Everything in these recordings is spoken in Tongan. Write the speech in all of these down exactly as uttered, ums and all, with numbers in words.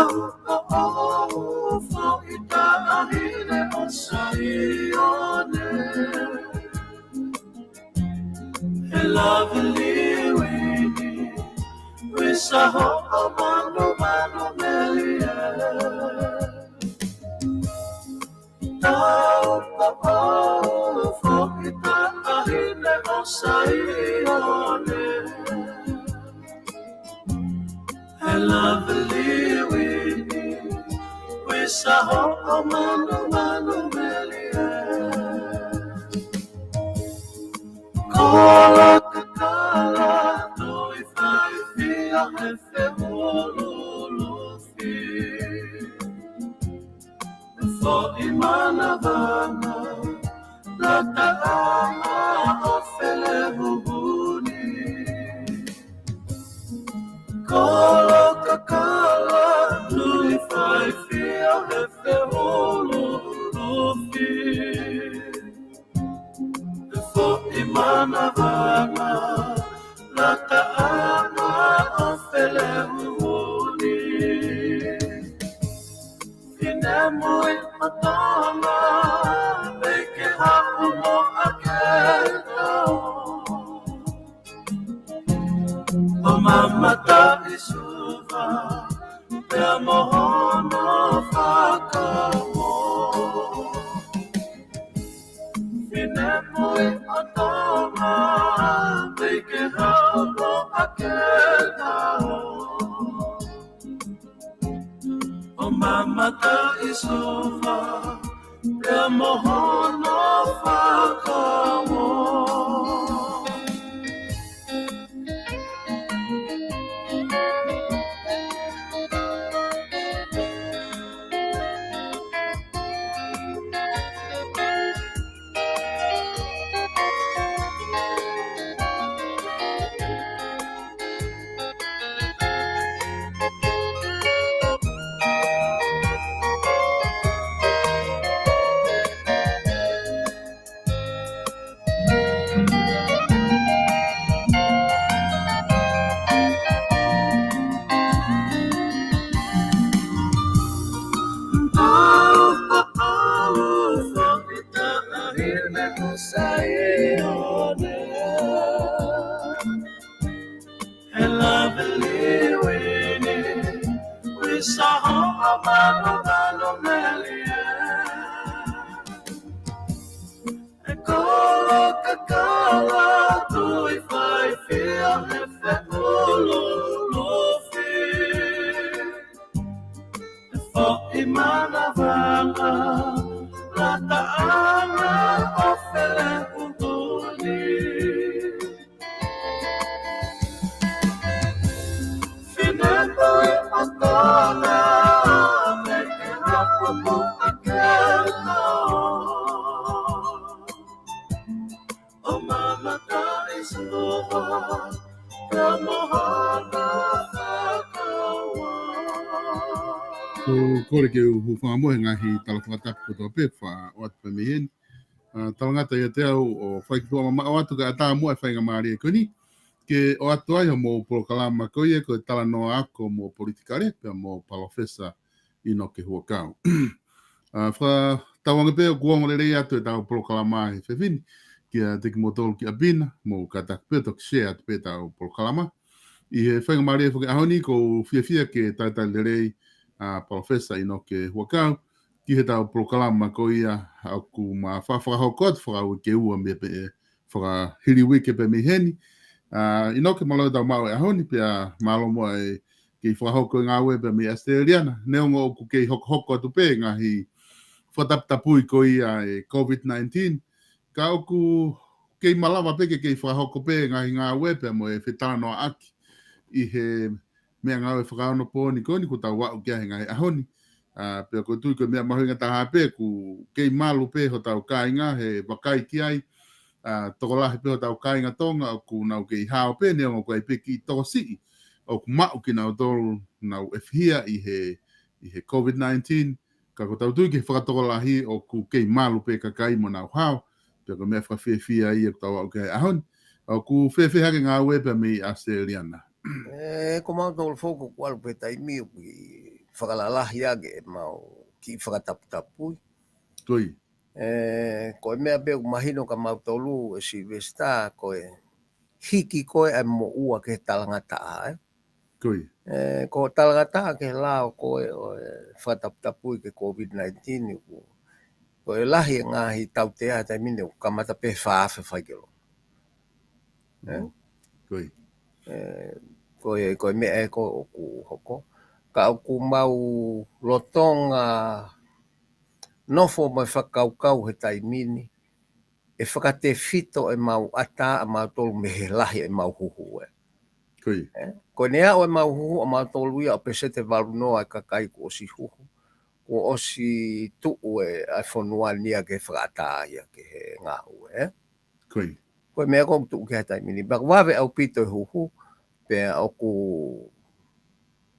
ʻo e foʻi taʻahine ʻo Saione. He lovely Winnie, ʻuisa hoʻo manumanu melie. Taupapa ʻo e foʻi taʻahine ʻo Saione. He lovely Winnie, ʻuisa hoʻo manumanu melie. Kolo kakala, tui faifia he feʻuluʻulufi. Foʻi manavanga, lata ʻanga ʻo felehuhuni. Kolo kakala, tui faifia he feʻuluʻulufi. Foʻi manavanga, lata ʻanga ʻo felehuhuni. Finemui ʻo Tonga, pea ke haʻu mo ʻAketao. ʻO mamata ʻi Suva, pea mo hono fakauō. Finemui ʻo Tonga, pea ke haʻu mo ʻAketao. ʻO mamata ʻi Suva, pea mo hono fakauō. He lovely Winnie, ʻuisa hoʻo manumanu melie. He kolo kakala, tui faifia he feʻuluʻulufi. Foʻi manavanga, lata ʻanga ʻo felehuhuni. Finemui ʻo Tonga, pea ke haʻu mo ʻAketao. ʻO mamata ʻi Suva, pea mo hono fakauō. Ko e kole ke u hūfanga mo e ngaahi tala fakatapu kotoa pē, faʻa ʻoatu pē mei heni. ʻA, talangata ʻiate au ʻo fai ki tuʻa mamaʻo atu kae ʻatā muʻa e faingamālie ko eni ke ʻoatu ai hoʻomou polokalama ko ia ko e Talanoa Ako mo Politikale pea mo Palōfesa ʻInoke Huʻakau. ʻA, fakatauange pē ʻoku ongo lelei atu ʻetau polokalama he efiafi ni kiate kimoutolu ki ʻapi na, mou kātaki pē toki share atu pē ʻetau polokalama. ʻI he faingamālie foki ʻaho ni ʻoku ou fiefia ke talitali lelei ʻa Palōfesa ʻInoke Huʻakau ki heʻetau polokalama ko ia ʻoku ma fa-, fakahoko atu fakauike ua mei pē, fakahili uike pē mei heni. ʻA, ʻInoke, mālō e tau maʻu e ʻaho ni, pea mālō muʻa e kei fakahoko e ngāue pē mei ʻAositelēlia na, neongo ʻoku kei hokohoko atu pē ngaahi fakataputapui ko ia e COVID nineteen. Ka ʻoku kei malava pē ke kei fakahoko pē ngaahi ngāue pea mo e fetalanoaʻaki ʻi he meʻangāue fakaonopooni ko eni kuo tau aʻu ki ai he ngaahi ʻaho ni. ʻA, pea ʻoku ou tui ko e meʻa mahuʻinga taha pē ʻoku kei malu pē hotau kāinga he vakai ki ai, ʻa, tokolahi pē hotau kāinga Tonga ʻoku nau kei hao pē neongo ʻoku ʻi ai pē kiʻi tokosiʻi ʻoku maʻu kinautolu nau ʻefihia ʻi he, ʻi he COVID nineteen, ka ʻoku tau tui ki he fakatokolahi ʻoku kei malu pē kakai mo nau hao, pea ko e meʻa fakafiefia ia ʻoku tau aʻu ki ai he ʻaho ni. ʻOku fēfē hake ngāue pē mei ʻAositelēlia na? ʻE, ko mautolu foki ʻoku ʻalu pē taimi ʻoku ʻi fakalalahi ange ʻemau kiʻi fakataputapui. Ko ia. Ē, ko e meʻa pē ʻoku mahino kia mautolu ʻe Silivesitā, ko e hiki ko ē ʻa e moʻua ki he talangataʻa, ē. Ko ia. Ē, ko e talangataʻa ki he lao ko ē ʻo e fakataputapui ki he COVID nineteen, ʻoku, ko e lahi e ngaahi tautea he taimi ni ʻoku kamata pē he fā afe faikelo. Ē? Ko ia. Ē, ko e, ko e meʻa ē ko ē ʻoku hoko. Ka ʻoku mau lolotonga nofo mo e fakakaukau he taimi ni, ʻe fakatefito ʻemau ʻatā ʻamautolu mei he lahi ʻemau huhu, ē. Ko ia. Ē? Ko ʻene aʻu ʻemau huhu ʻamautolu ia ʻo peseti ʻe valu noa e kakai kuo ʻosi huhu, kuo ʻosi tuʻu ē ʻa e fonua ni ia ki he fakaʻatā ia ki he ngāue, ē. Ko ia. Ko e meʻa ko ē ʻoku tuʻu ki ai he taimi ni. Pea ʻoku vave ʻaupito e huhu, pea ʻoku,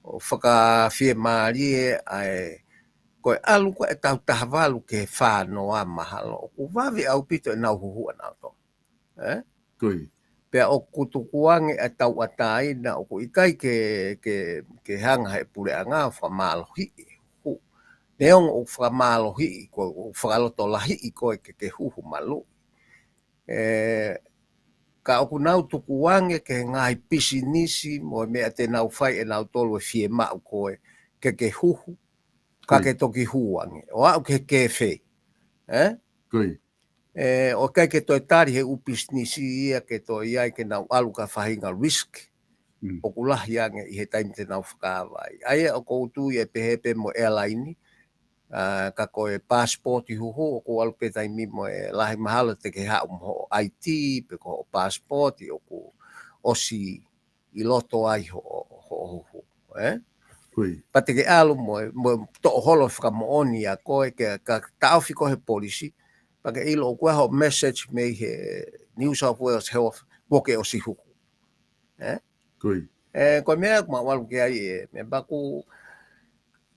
ʻoku fakafiemālie ʻa e, ko e ʻalu ko ē ʻetau taha valu ki he fā noa mahalo, ʻoku vave ʻaupito ʻenau huhu ʻanautolu. Ē? Ko ia. Pea ʻoku tukuange ʻa e tauʻatāina, ʻoku ʻikai ke, ke, ke hanga he puleʻanga ʻo fakamālohiʻi e huhu. Neongo ʻoku fakamālohiʻi, ko e, ʻoku fakalotolahiʻi koe ke ke huhu maluʻi. Ē, ka ʻoku nau tukuange ki he ngaahi pisinisi mo e meʻa te nau fai ʻe nautolu e fiemaʻu koe ke ke huhu, ka Ko ia. ke toki hū ange ʻo aʻu ki he kēfē. Ē? Ko ia. Ē, ʻoku ʻikai ke toe tali he ʻū pisinisi ia ke toe ʻi ai ke nau ʻalu ki ha faʻahinga risk. Mm. ʻOku lahi ange ʻi he taimi te nau fakaava ai. ʻA ia ʻoku ou tui ʻe pehē pē mo e airline, ā, ka ko e passport huhu, ʻoku ʻalu pē taimi mo e lahi mahalo te ke haʻu mo hoʻo I D, pe ko hoʻo passport, ʻoku ʻosi ʻi loto ai hoʻo, hoʻo huhu, ē? Ko ia. Pea te ke ʻalu mo, mo toʻo holo fakamoʻoni ʻa koe ke ka taʻofi koe he polisi, pea ke ʻilo ʻoku ʻi ai hoʻo message mei he New South Wales Health, kuo ke ʻosi huhu. Ē? Ko ia. Ē, ko e meʻa ʻoku mau ʻalu ki ai ē, meʻa pē ʻoku,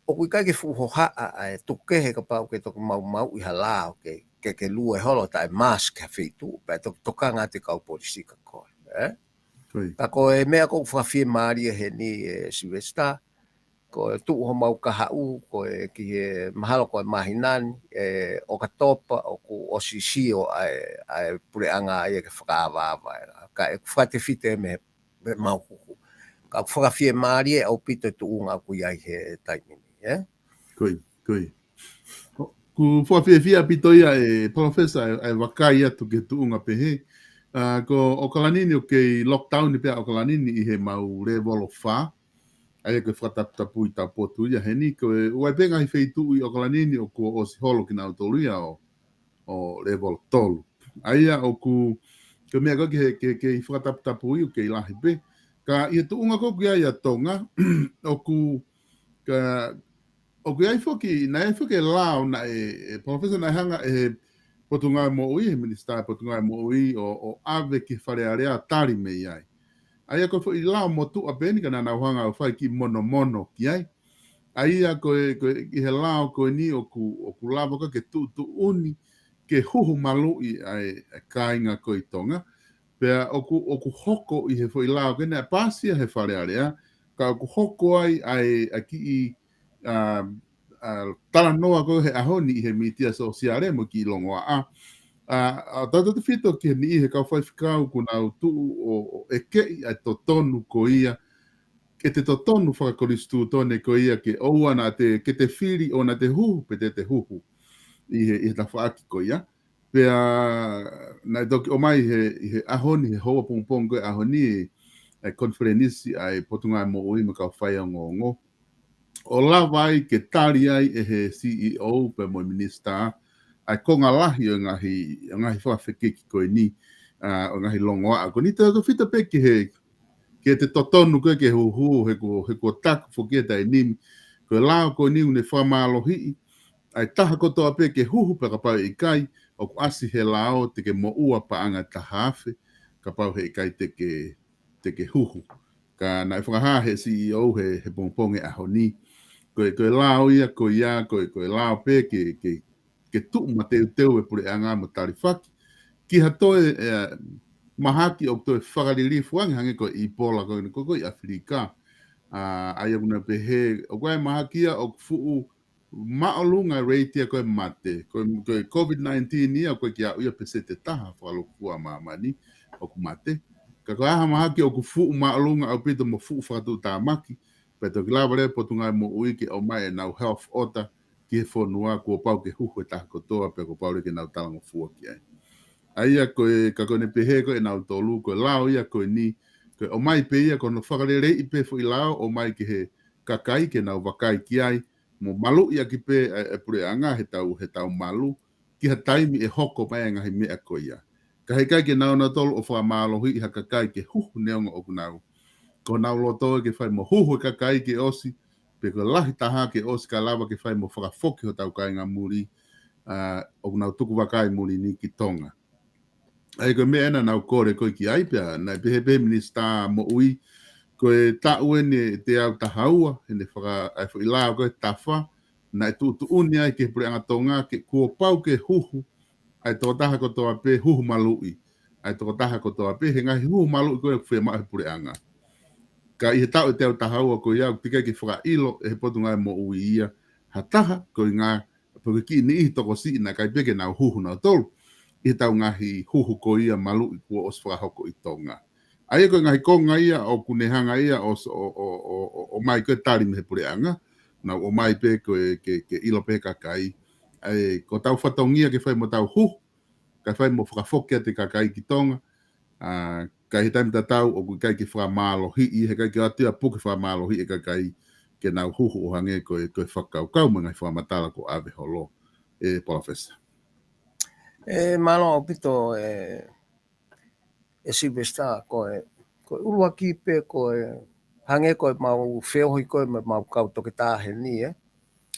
ʻoku ʻikai ke fuʻu hohaʻa ʻa e tukukehe kapau ke toki maumauʻi ha lao ke, ke, ke lue holo taʻe mask ha feituʻu, pea toki tokanga atu e kau polisi kia koe, ē? Ko ia. Ka ko e meʻa ʻoku ou fakafiemālie heni ē Silivesitā, ko e tuʻu homau kahaʻu, ko e ki he mahalo ko e māhina ni, ē, ʻOkatopa, ʻoku ʻosi sio ʻa e, ʻa e puleʻanga ia ke fakaavaava ē. Ka ʻoku fakatefito ē mei he, mei he mau huhu. Ka ʻoku fakafiemālie ʻaupito e tuʻunga ʻoku ʻi ai he taimi ni, ē? Ko ia, ko ia. ʻOku fakafiefia ʻaupito ia ē Palōfesa ʻa e, ʻa e vakai atu ki he tuʻunga pehē. Ā, ko ʻAokalani ni ʻoku kei lockdown pē ʻa ʻAokalani ni ʻi he mau lēvolo fā. ʻA ia ko e fakataputapui taupotu ia heni, ko e ʻoku ʻi ai pē ngaahi feituʻu ʻi ʻAokalani ni ʻoku ʻosi holo kinautolu ia ʻo, ʻo lēvolo tolu. ʻA ia ʻoku, ko e meʻa ko ē ke, ke, ke fakataputapui ʻoku kei lahi pē. Ka ʻi he tuʻunga ko ē ʻoku ʻi ai ʻa Tonga, ʻoku, ka, ʻoku ʻi ai foki, naʻe ʻi ai foki e lao naʻe, ē Palōfesa, naʻe hanga ʻe he Potungāue Moʻui, he Minisitā Potungāue Moʻui ʻo, ʻo ʻave ki he Fale Alea tali mei ai. ʻA ia ko e foʻi lao motuʻa pē eni ka naʻa nau hanga ʻo fai kiʻi monomono ki ai. ʻA ia ko e, ko e, ʻi he lao ko eni ʻoku, ʻoku lava ko ē ke tuʻutuʻuni ke huhu maluʻi ʻa e, ʻa e kāinga ko ē ʻi Tonga. Pea ʻoku, ʻoku hoko ʻi he foʻi lao ko eni naʻe pāsi ia he Fale Alea, ka ʻoku hoko ai ʻa e, ʻa e kiʻi, ā, ā, talanoa ko ē he ʻaho ni ʻi he mītia sōsiale mo e kiʻi longoaʻa. Ā, ʻa, tautautefito ki he niʻihi he kau faifekau kuo nau tuʻu ʻo, ʻo ʻekeʻi ʻa e totonu ko ia, ke te totonu fakakonisitūtone ko ia ke ʻoua naʻa te, ke te fili ʻo naʻa te huhu pe te te huhu ʻi he, ʻi he tafaʻaki ko ia. Pea naʻe toki ʻomai he, ʻi he ʻaho ni, he houa pongipongi ko ē ʻaho ni, ʻa e konifelenisi ʻa e Potungāue Moʻui mo e kau faiongoongo. ʻO lava ai ke tali ai ʻe he C E O pea mo e minisitā ʻa e konga lahi ʻo e ngaahi, ʻo e ngaahi fakafekiki ko eni, ā, ʻo e ngaahi longoaʻa ko eni, tautautefito pē ki he, ke te totonu ko ē ke huhu, he kuo, he kuo taku foki he taimi ni, ko e lao ko eni ʻoku ne fakamālohiʻi ʻa e taha kotoa pē ke huhu pea kapau ʻe ʻikai, ʻoku ʻasi he lao te ke moʻua paʻanga ʻe taha afe, kapau he ʻikai te ke, te ke huhu. Ka naʻe fakahā he C E O he, he pongipongi ʻaho ni, ko e, ko e lao ia, ko ia, ko e, ko e lao pē ke, ke, ke tuʻu mateuteu e puleʻanga mo talifaki ki ha toe, ē, mahaki ʻoku toe fakalilifu ange, hangē ko e Ebola ko eni ko ē ʻi ʻAfilika. ʻA ia ʻoku nau pehē, ʻoku ʻi ai e mahaki ia ʻoku fuʻu māʻolunga e rate ia ko e mate. Ko e, ko e COVID nineteen ia, ʻoku ʻikai ke aʻu ia peseti ʻe taha fakalukua māmani ʻoku mate. Ka ko e hā e mahaki ʻoku fuʻu māʻolunga ʻaupito mo fuʻu fakatuʻutāmaki, pea toki lava leva e Potungāue Moʻui ke ʻomai ʻenau health order ki he fonua, kuo pau ke huhu e taha kotoa, pea kuo pau leva ke nau talangofua ki ai. ʻA ia ko e, ka ko ʻene pehē ko ē ʻe nautolu, ko e lao ia ko eni, ko e ʻomai pē ia, ko hono fakaleleiʻi pē e foʻi lao, ʻomai ki he kakai ke nau vakai ki ai, mo maluʻi ʻaki pē e, e puleʻanga heʻetau, heʻetau malu, ki ha taimi ʻe hoko mai e ngaahi meʻa ko ia. Ka heʻikai ke nau, nautolu ʻo fakamālohiʻi ha kakai ke huhu neongo ʻoku nau, ko honau loto ke fai mo huhu e kakai ke ʻosi, pe ko e lahi taha ke ʻosi kae lava ke fai mo fakafoki hotau kāinga muli, ʻa, ʻoku nau tukuvakai muli ni ki Tonga. ʻA ia ko e meʻa ena naʻa nau kole ko ē ki ai pea, naʻe pehē pē ʻe he Minisitā Moʻui, ko e taʻu eni ʻe teau taha ua, ʻene faka-, ʻa e foʻi lao ko e tafa, naʻe tuʻutuʻuni ai ki he puleʻanga Tonga, ke kuo pau ke huhu, ʻa e tokotaha kotoa pē huhu maluʻi, ʻa e tokotaha kotoa pē, he ngaahi huhu maluʻi ko ē ʻoku fiemaʻu ʻe he puleʻanga. Ka ʻi he taʻu ʻe teau taha ua ko ia, ʻoku teʻeki ai ke fakaʻilo ʻe he Potungāue Moʻui ia ha taha, ko e ngaahi pe ko e kiʻi niʻihi tokosiʻi naʻe ʻikai pē ke nau huhu nautolu ʻi heʻetau ngaahi huhu ko ia maluʻi kuo ʻosi fakahoko ʻi Tonga. ʻA ia ko e ngaahi konga ia ʻoku ne hanga ia ʻo, ʻo, ʻo, ʻo, ʻo, ʻomai ko e tali mei he puleʻanga, nau ʻomai pē ko e ke, ke ʻilo pē ʻe he kakai. ʻA ia ko hotau fatongia ke fai mo hotau huhu, kae fai mo fakafoki atu e kakai ki Tonga, ʻa, ka ʻi he taimi tatau ʻoku ʻikai ke fakamālohiʻi, heʻikai ke ʻoatu ia ha puke fakamālohiʻi e kakai ke nau huhu ʻo hangē ko e, ko e fakakaukau mo e ngaahi fakamatala kuo ʻave holo, ʻe Palōfesa. ʻE, mālō ʻaupito, ʻe, ʻe Sylvester, ko e, ko e ʻuluaki pē ko e, hangē ko ʻemau feohi ko ē mo ʻemau kau toketā heni, ē?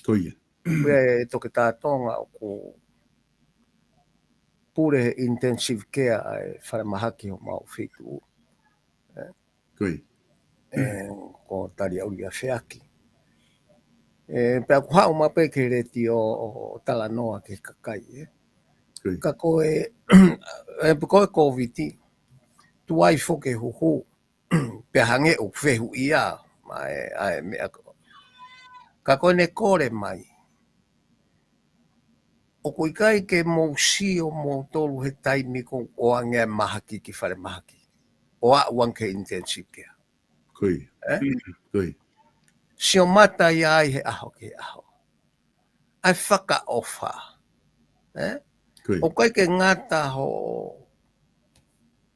Ko ia. Ko e toketā Tonga ʻoku pule he intensive care ʻa e falemahaki homau feituʻu. Ko ia. ʻE, ko Taliaʻuli ʻa Feaki. ʻE, pea ʻoku haʻu mai pē ki he letiō ʻo, ʻo talanoa ki he kakai, ē. Ko ia. Ka ko e, ʻe, pe ko e Kōviti, tuai foki e huhu, pea hangē ʻoku fehuʻia, mai, ʻa e meʻa ko. Ka ko ʻene kole mai. ʻOku ʻikai ke mou sio moutolu he taimi ko ē ʻoku ʻoange e mahaki ki falemahaki. ʻO aʻu ange ki he intensive care. Ko ia. Ē? Ko ia. Sio mata ia ai he ʻaho ki he ʻaho. ʻA e fakaʻofa. Ē? Ko ia. ʻOku ʻikai ke ngata ho,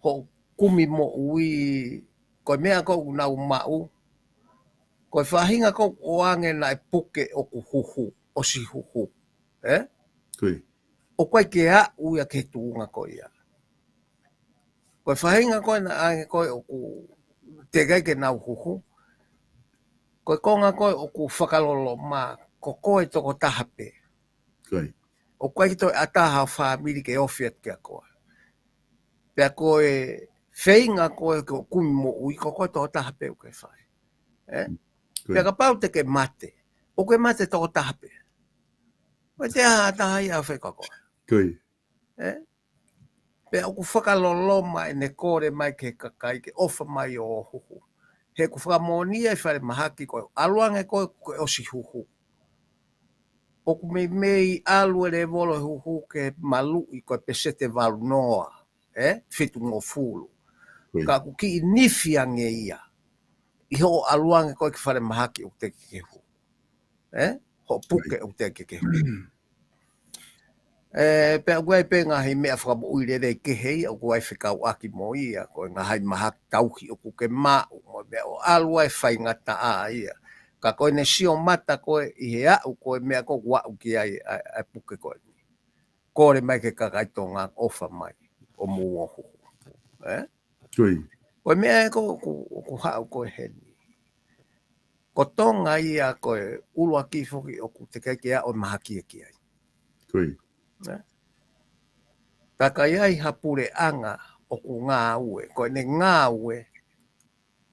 ho kumi moʻui, ko e meʻa ko ē ʻoku nau maʻu. Ko e faʻahinga ko ē ʻoku ʻoange naʻe puke ʻoku huhu, ʻosi huhu. Ē? Ko ia. ʻOku ʻikai ke aʻu ia ki he tuʻunga ko ia. Ko e faʻahinga ko ē naʻe ʻoange ko ē ʻoku teʻeki ai ke nau huhu. Ko e konga ko ē ʻoku fakaloloma, ko koe tokotaha pē. Ko ia. ʻOku ʻikai ke toe ʻatā ha fāmili ke ofi atu kia koe. Pea ko e feinga ko ē ke kumi moʻui, ko koe tokotaha pē ʻoku ke fai. Ē? Ko ia. Pea kapau te ke mate, ʻoku ke mate tokotaha pē. ʻOku ʻikai toe ʻi ai ha taha ia ʻe fai kia koe. Ko ia. Ē? Pea ʻoku fakaloloma ʻene kole mai ki he kakai ke ʻofa mai ʻo huhu. He ʻoku fakamoʻoni ia ʻi falemahaki ko e ʻalu ange ko ē ko e ʻosi huhu. ʻOku meimei ʻalu e lēvolo e huhu ke maluʻi ko e peseti ʻe valu noa, ē? Fitungofulu. Ko ia. Ka ʻoku kiʻi nifi ange ia. ʻI hoʻo ʻalu ange ko ē ki falemahaki ʻoku teʻeki ke huhu. Ē? Hoʻo puke ʻoku teʻeki ke huhu. Ē, pea ʻoku ʻi ai pē ngaahi meʻa fakamoʻui lelei kehe ia ʻoku ʻi ai fekauʻaki mo ia, ko e ngaahi mahaki tauhi ʻoku ke maʻu, mo e meʻa ʻo ʻalu ai faingataʻa ia. Ka ko ʻene sio mata ko ē ʻi he aʻu ko ē meʻa ko ē ʻoku aʻu ki ai ʻa e, ʻa e puke ko eni. Kole mai ki he kakai Tonga ʻofa mai, ʻo mou ō huhu. Ē? Ko ia. Ko e meʻa ē ko, ko, ko haʻu ko ē heni. Ko Tonga ia ko e ʻuluaki foki ʻoku teʻeki ai ke aʻu e mahaki ia ki ai. Ko ia. Ē? Pea ka ʻi ai ha puleʻanga ʻoku ngāue, ko ʻene ngāue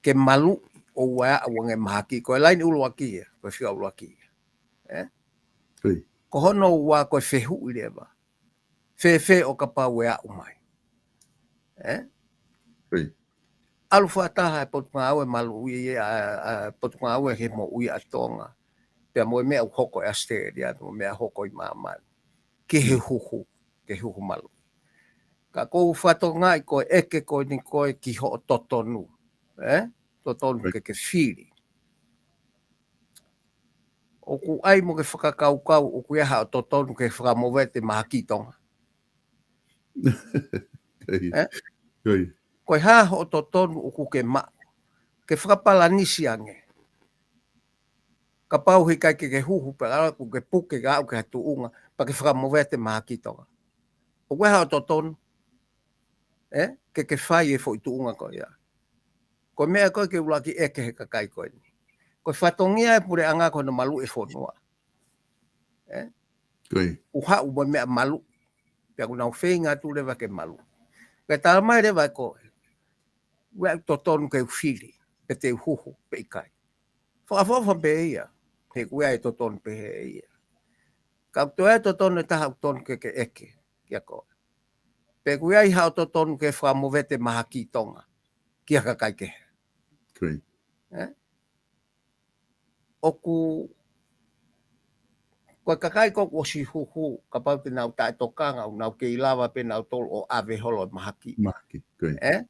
ke maluʻi ʻoua ʻe aʻu ange mahaki, ko e laine ʻuluaki ia, ko e fika ʻuluaki ia. Ē? Ko ia. Ko hono ua ko e fehuʻi leva. Fēfē ʻo kapau ʻe aʻu mai. Ē? Ko ia. ʻAlu fakataha e Potungāue Maluʻi, ʻa, ʻa, Potungāue he Moʻui ʻa Tonga. Pea mo e meʻa ʻoku hoko ʻi ʻAositelēlia, mo e meʻa hoko ʻi māmani. Ki he huhu, ki he huhu maluʻi. Ka ʻoku ou fakatokangaʻi ko e ʻeke ko eni ko e ki hoʻo totonu. ʻE? Totonu ke ke fili. ʻOku ʻai mo ke fakakaukau, ʻoku ʻi ai haʻo totonu ke fakamovete mahaki Tonga. ʻE? Ko e hā hoʻo totonu ʻoku ke maʻu. Ke fakapalanisi ange. Kapau he ʻikai ke ke huhu pe ʻalu ʻoku ke puke ka aʻu ki ha tuʻunga, pea ke fakamovete mahaki Tonga. ʻOku ʻi ai haʻo totonu. ʻE? Ke ke fai e foʻi tuʻunga ko ia. Ko e meʻa ko ē ke ʻuluaki ʻeke he kakai ko eni. Ko e fatongia e puleʻanga ko hono maluʻi e fonua. ʻE? ʻOku haʻu mo e meʻa maluʻi. Pea ʻoku nau feinga atu leva ke maluʻi. Pea tala mai leva ko e. ʻOku ʻi ai e totonu ke u fili. Pe te u huhu, pe ʻikai. Fakaʻofoʻofa pē ia. He ʻoku ʻi ai e totonu pē he ia. Ka ʻoku toe ʻi ai e totonu ʻe taha ʻoku totonu ke ke ʻeke. Kia koe. Pe ʻoku ʻi ai haʻo totonu ke fakamovete mahaki Tonga. Kia kakai kehe. ʻE? ʻOku, ko e kakai ko ē ʻoku ʻosi huhu, kapau te nau taʻetokanga, ʻoku nau kei lava pē nautolu ʻo ʻave holo e mahaki. ʻE?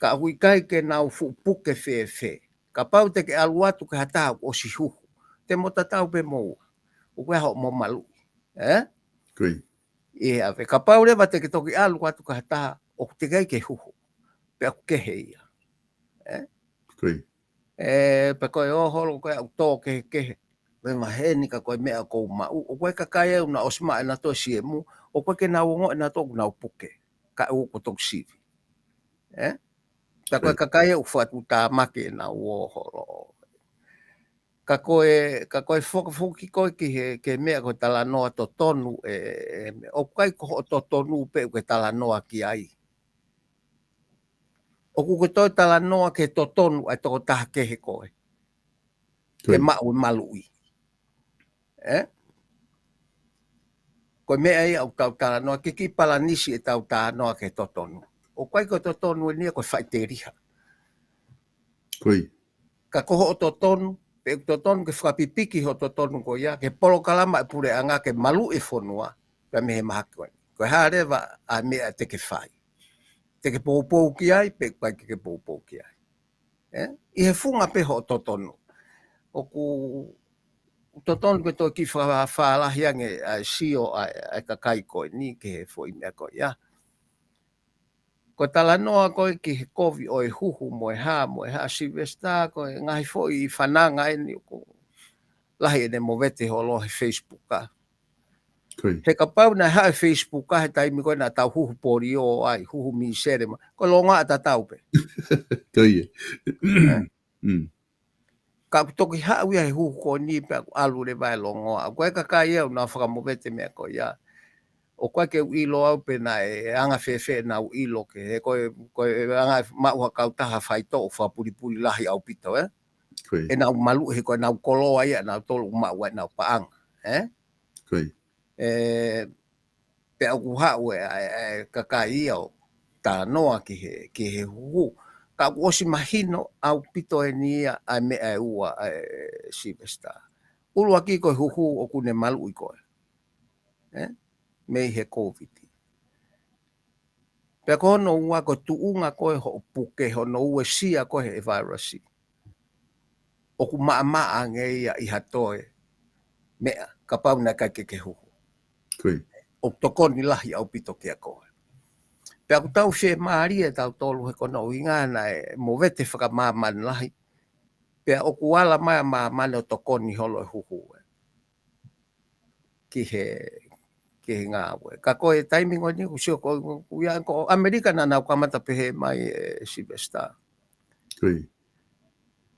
Ka ʻoku ʻikai ke nau fuʻu puke fēfē. Kapau te ke ʻalu atu ki ha taha ʻoku ʻosi huhu. Te mo tatau pē mo ua. ʻOku ʻi ai hoʻomo maluʻi. ʻE? ʻI he ʻave. Kapau leva te ke toki ʻalu atu ki ha taha, ʻoku teʻeki ai ke huhu. Pea ʻoku kehe ia. ʻE? ʻE, pe ko e ō holo ko e ʻautō kehekehe. Ko e maheni ka ko e meʻa ʻoku ou maʻu. ʻOku ʻi ai e kakai ʻoku nau ʻosi maʻu ʻenautolu e siemu. ʻOku ʻikai ke nau ongoʻi ʻenautolu ʻoku nau puke. Ka ʻoku ou toki sivi. ʻE? Ka ko e kakai ʻoku fakatuʻutāmaki ʻenau ō holo. Ka ko e, ka ko e foki foki ko ē ki he, ki he meʻa ko e talanoa totonu ʻe, ʻe, ʻoku ʻikai ko hoʻo totonu pē ʻoku ke talanoa ki ai. ʻOku ke toe talanoa ki he totonu ʻa e tokotaha kehe ko ē. Ke maʻu e maluʻi. ʻE? Ko e meʻa ia ʻoku tau talanoa, ke kiʻi palanisi ʻetau talanoa ki he totonu. ʻOku ʻikai ko e totonu eni ia ko e faʻiteliha. Ka ko hoʻo totonu, pe ʻoku totonu ke fakapipiki hoʻo totonu ko ia, ke polokalama e puleʻanga ke maluʻi e fonua, pea mei he mahaki ko eni. Ko e hā leva ʻa e meʻa te ke fai. Te ke poupou ki ai, pe ʻikai ke ke poupou ki ai. ʻE? ʻI he funga pē hoʻo totonu. ʻOku totonu ke toe kiʻi fa-, fālahi ange ʻa e sio ʻa e, ʻa e kakai ko eni ki he foʻi meʻa ko ia. Ko e talanoa ko ē ki he kovi ʻo e huhu mo e hā, mo e hā Sylvester, ko e ngaahi foʻi fananga eni ʻoku lahi ʻene movete holo he Facebook ʻa. He kapau naʻe haʻu e Facebook ʻa he taimi ko ē naʻa tau huhu polio ai, huhu misele ma. Ko e longoaʻa tatau pē. Ka ʻoku toki haʻu ia he huhu ko eni pea ʻoku ʻalu leva e longoaʻa. Ko e kakai ia ʻoku nau fakamovete meʻa ko ia. ʻOku ʻikai ke u ʻilo au pe naʻe anga fēfē ʻenau ʻilo ke he ko e, ko e anga maʻu ha kautaha faitoʻo fakapulipuli lahi ʻaupito, ʻe? ʻEnau maluʻi he ko ʻenau koloa ia, ʻenautolu ʻoku maʻu ai ʻenau paʻanga, ʻe? ʻE, pea ʻoku haʻu e, e, e kakai ia ʻo talanoa ki he, ki he huhu. Ka ʻoku ʻosi mahino ʻaupito eni ia ʻa e meʻa ʻe ua ʻa e Sylvester. ʻUluaki ko e huhu ʻoku ne maluʻi koe. ʻE? Mei he Kōviti. Pea ko hono ua ko e tuʻunga ko ē hoʻo puke hono uesia ko ē he vailasi. ʻOku maʻamaʻa ange ia ʻi ha toe meʻa, kapau naʻe ʻikai ke ke huhu. ʻOku tokoni lahi ʻaupito kia koe. Pea ʻoku tau fiemālie tautolu he ko hono ʻuhinga naʻe movete fakamāmani lahi. Pea ʻoku ala mai ʻa māmani ʻo tokoni holo e huhu ē. Ki he, ki he ngāue. Ka ko e taimi ko eni ʻoku sio ko, ko ia ko ʻAmelika naʻa nau kamata pehē mai ʻe Sylvester.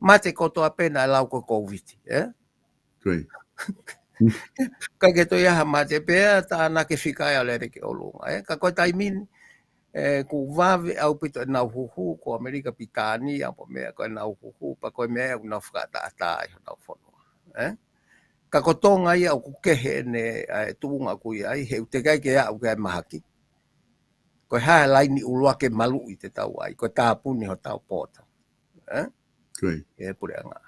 Mate kotoa pē naʻe lau ko e Kōviti, ʻe? ʻIkai ke toe ʻi ai ha mate pea tānaki fika ia lele ki ʻolunga, ʻe? Ka ko e taimi ni, ʻe, ʻoku vave ʻaupito ʻenau huhu, ko ʻAmelika Pilitānia, mo e meʻa ko ʻenau huhu, pea ko e meʻa ʻoku nau fakaʻataʻatā ai honau fonua, ʻe? Ka ko Tonga ia ʻoku kehe ʻene, ʻa e tuʻunga ʻoku ʻi ai, he ʻoku teʻeki ai ke aʻu ki ai mahaki. Ko e hā e laini ʻuluaki e maluʻi te tau ʻai, ko e tāpuni hotau poto. Ē? Ko ia. E puleʻanga.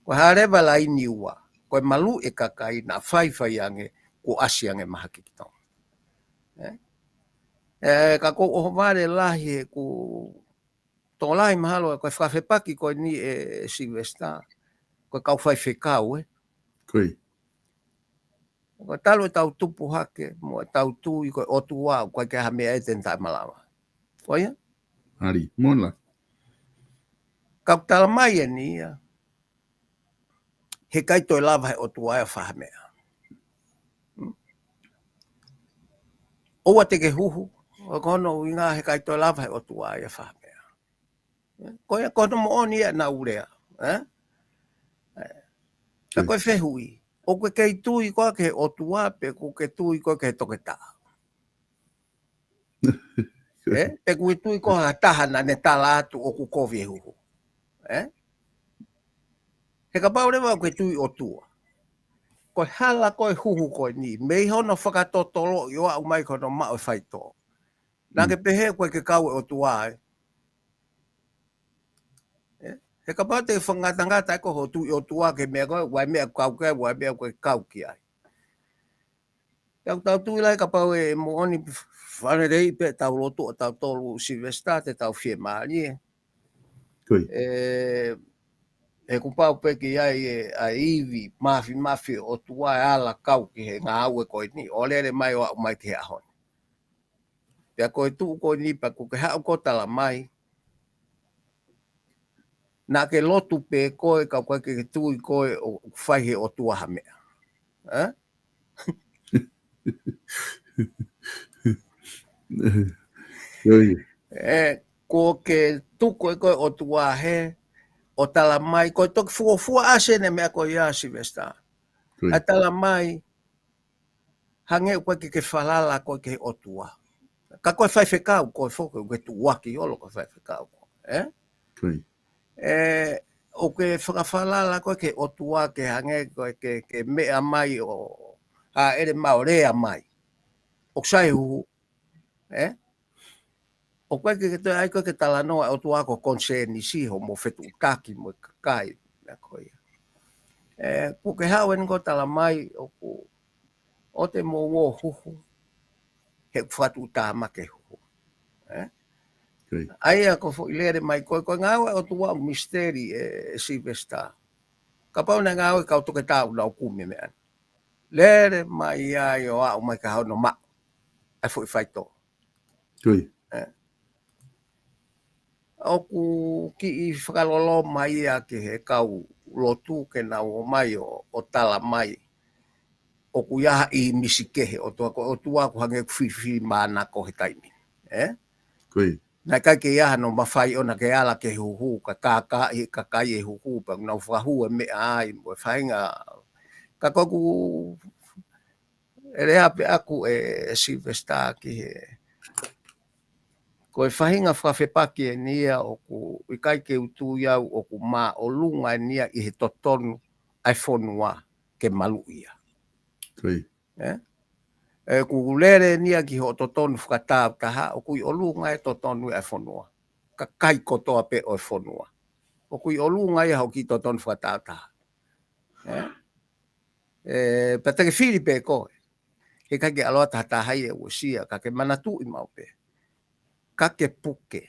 Ko e hā leva laini ua, ko e maluʻi e kakai naʻa faifai ange, kuo ʻasi ange mahaki ki Tonga. Ē? Ē, ka ʻoku ou ʻohovale lahi he ʻoku tokolahi mahalo, ko e fakafepaki ko eni ē Sylvester, ko e kau faifekau, ē? Ko ia. Ko e talu ʻetau tupu hake, mo ʻetau tui ko e ʻOtua, ʻoku ʻikai ke ʻi ai ha meʻa ʻe te ne taʻemalava. Ko ia? ʻAli, mola. Ka ʻoku tala mai eni ia, heʻikai toe lava he ʻOtua ʻo fai ha meʻa. ʻOua te ke huhu, ʻo ko hono ʻuhinga heʻikai toe lava he ʻOtua ʻo fai ha meʻa. Ko ia, ko hono moʻoni ia naʻa ku lea, ē? Ē. Ka ko e fehuʻi, ʻoku ke kei tui koe ki he ʻOtua pe ʻoku ke tui koe ki he toketā? Ē? Pe ʻoku ke tui koe ha taha naʻa ne tala atu ʻoku kovi e huhu? Ē? He kapau leva ʻoku ke tui ʻOtua, ko e hala ko e huhu ko eni, mei hono fakatotoloʻi ʻo aʻu mai ki hono maʻu e faitoʻo. Naʻa ke pehē ʻoku ʻikai ke kau e ʻOtua, ē? Ē? He kapau te ke fakangatangata ʻe koe hoʻo tui ʻOtua ki he meʻa ko ē, ʻoku ʻi ai e meʻa ʻoku kau ki ai, ʻoku ʻi ai e meʻa ʻoku ʻikai kau ki ai. Tau, tau tui lahi kapau ʻe moʻoni fale lei pē ʻetau lotu ʻatautolu Sylvester te tau fiemālie. Ko ia. Ē, ʻoku pau pē ke ʻi ai e, ʻa e ivi, mafimafi ʻo e ʻOtua ʻe ala kau ki he ngāue ko eni, ʻo lele mai ʻo aʻu mai ki he ʻaho ni. Pea ko e tuʻu ko eni pea ʻoku ke haʻu ʻo tala mai, naʻa ke lotu pē koe ka ʻoku ʻikai ke tui koe ʻoku fai he ʻOtua ha meʻa. Ē? Ko ia. Ē, ʻoku ke tuku ʻe koe ʻOtua hē, ʻo tala mai, ko e toki fuofua ʻasi eni e meʻa ko ia Sylvester. Ko ia. ʻA e tala mai, hangē ʻoku ʻikai ke ke falala koe ki he ʻOtua. Ka ko e faifekau koe foki, ʻoku ke tuʻuaki holo ko e faifekau koe, ē? Ko ia. Ē, ʻoku ke fakafalala koe ki he ʻOtua ke hangē ko e ke, ke meʻa mai ʻo, ʻa ʻele mai ʻo lea mai. ʻOku sai e huhu, ē? ʻOku ʻikai ke toe ʻai koe ke talanoa ʻOtua ko e konisēnisi hoʻomo fetuʻutaki mo e kakai, meʻa ko ia. Ē, ʻoku ke haʻu eni ʻo tala mai ʻoku ʻoua te mou huhu, he ʻoku fakatuʻutāmaki e huhu. Ē? Ko ia. ʻA ia ko e foʻi lele mai ko e, ko e ngāue ʻa e ʻOtua ʻoku misiteli ē, ē Sylvester. Kapau naʻe ngāue e kau toketā ʻoku nau kumi e meʻa ni. Lele mai ai ʻo aʻu mai ki hono maʻu ʻa e foʻi faitoʻo. Ko ia. Ē. ʻOku kiʻi fakaloloma ia ki he kau lotu ke nau ō mai ʻo, ʻo tala mai ʻoku ʻi ai ha ʻīmisi kehe ʻo e ʻOtua, ko e ʻOtua ʻoku hangē ʻoku filifilimānako he taimi ni. Ē? Ko ia. Naʻe ʻikai ke ʻi ai hano mafai ʻona ke ala ki he huhu, ka kākaaʻi e kakai e huhu, pea nau fakahū e meʻa ai, mo e faʻahinga. Ka ko ʻeku ʻe lea pē ʻaku ē, ē Sylvester ki he, ko e faʻahinga fakafepaki eni ia ʻoku ʻikai ke u tui au ʻoku māʻolunga eni ia ʻi he totonu ʻa e fonua ke maluʻi ia. Ko ia. Ē? ʻOku lele eni ia ki hoʻo totonu fakatāutaha, ʻoku ʻi ʻolunga e totonu ʻa e fonua. Kakai kotoa pē ʻo e fonua. ʻOku ʻi ʻolunga ia hoʻo kiʻi totonu fakatāutaha. Ē? Ē, pea te ke fili pē koe. Heʻikai ke ʻalu atu ha taha ia ʻo uesia, ka ke manatuʻi maʻu pē. Ka ke puke.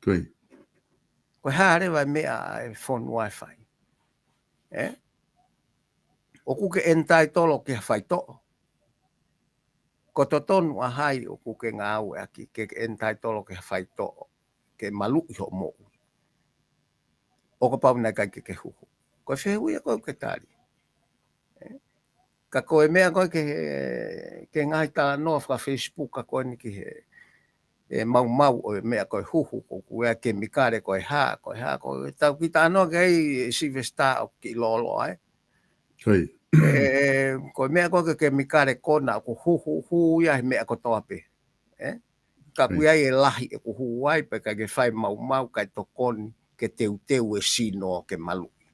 Ko ia. Ko e hā leva e meʻa ʻa e fonua ʻe fai? Ē? ʻOku ke entitle ki ha faitoʻo. Ko e totonu ʻa hai ʻoku ke ngāueʻaki ke ke entitle ki ha faitoʻo, ke maluʻi hoʻo moʻui? ʻO kapau naʻe ʻikai ke ke huhu. Ko e fehuʻi ia ko ē ʻoku ke tali. Ē? Ka ko e meʻa ko ē ki he, ki he ngaahi talanoa faka-Facebook ka ko eni ki he, ē, maumau ʻo e meʻa ko e huhu, ko e kemikale ko e hā, ko e hā, ko e tau kiʻi talanoa ki ai Sylvester ʻoku kiʻi lōloa, ē? Ko ia. Ē, ko e meʻa ko ē ko e kemikale ko ena ʻoku huhu, hū ia he meʻa kotoa pē. Ē? Ka ʻoku ʻi ai e lahi ʻoku hū ai, pea ʻikai ke fai maumau, ʻikai tokoni ke teuteu e sino ke maluʻi.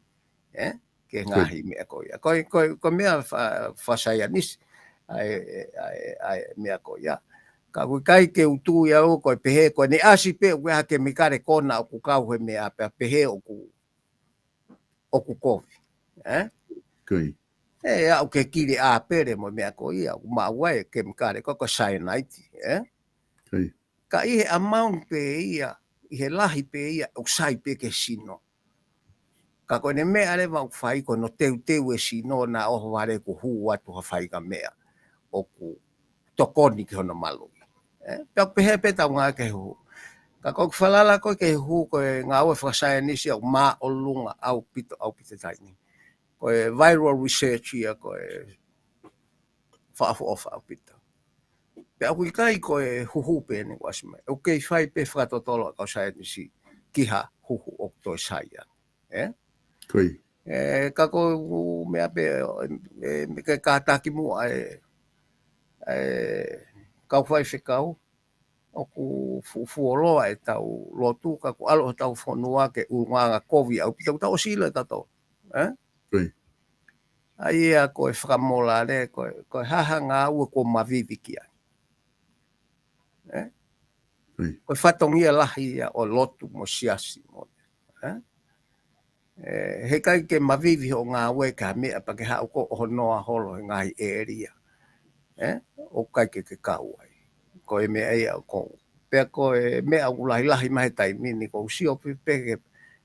Ē? Ki he ngaahi meʻa ko ia. Ko e, ko e, ko e meʻa fa-, fakasaienisi, ʻa e, ʻa e, ʻa e meʻa ko ia. Ka ʻoku ʻikai ke u tui au ko e pehē, ko ʻene ʻasi pē ʻoku ʻi ai ha kemikale kona ʻoku kau he meʻa pea pehē ʻoku, ʻoku kovi. Ē? Koia. Ē, aʻu ke kili ʻāpele mo e meʻa ko ia, ʻoku maʻu ai e kemikale ko e, ko e cyanide, ē? Koia. Ka ʻi he amount pē ia, ʻi he lahi pē ia, ʻoku sai pē ki he sino. Ka ko ʻene meʻa leva ʻoku fai ko hono teuteu e sino naʻa ʻohovale kuo hū atu ha faʻahinga meʻa ʻoku tokoni ki hono maluʻi. Ē? Pea ʻoku pehē pē ʻetau ngāue ki he huhu. Ka ko ʻeku falala ko ē ki he huhu ko e ngāue fakasaienisi ʻoku māʻolunga ʻaupito, ʻaupito he taimi ni. Ko e viral research ia ko e fakaʻofoʻofa ʻaupito. Pea ʻoku ʻikai ko e huhu pē ʻeni ʻoku ʻasi mai. ʻOku kei fai pē fakatotolo ʻa e kau saienisi ki ha huhu ʻoku toe sai ange. Ē? Koia. Ē, ka ko e meʻa pē, ē, ē, ke kātaki muʻa e, e kau faifekau, ʻoku fu-, fuoloa ʻetau lotu, ka ʻoku ʻalu hotau fonua ki he ʻulungaanga kovi ʻaupito, ʻoku tau ʻosi ʻilo ʻe tautolu. Ē? Koia. ʻA ia ko e fakamolale, ko e, ko e hā ha ngāue ʻoku mavivi ki ai. Ē? Koia. Ko e fatongia lahi ia ʻo e lotu mo e siasi mo. Ē? Ē, heʻikai ke mavivi hoʻo ngāue ki ha meʻa pea ke haʻu koe ʻo honoa holo he ngaahi ʻēlia. Ē? ʻOku ʻikai ke ke kau ai. Ko e meʻa ia ʻoku. Pea ko e meʻa ʻoku lahilahi mai he taimi ni ʻoku ou sio pē, pē ki he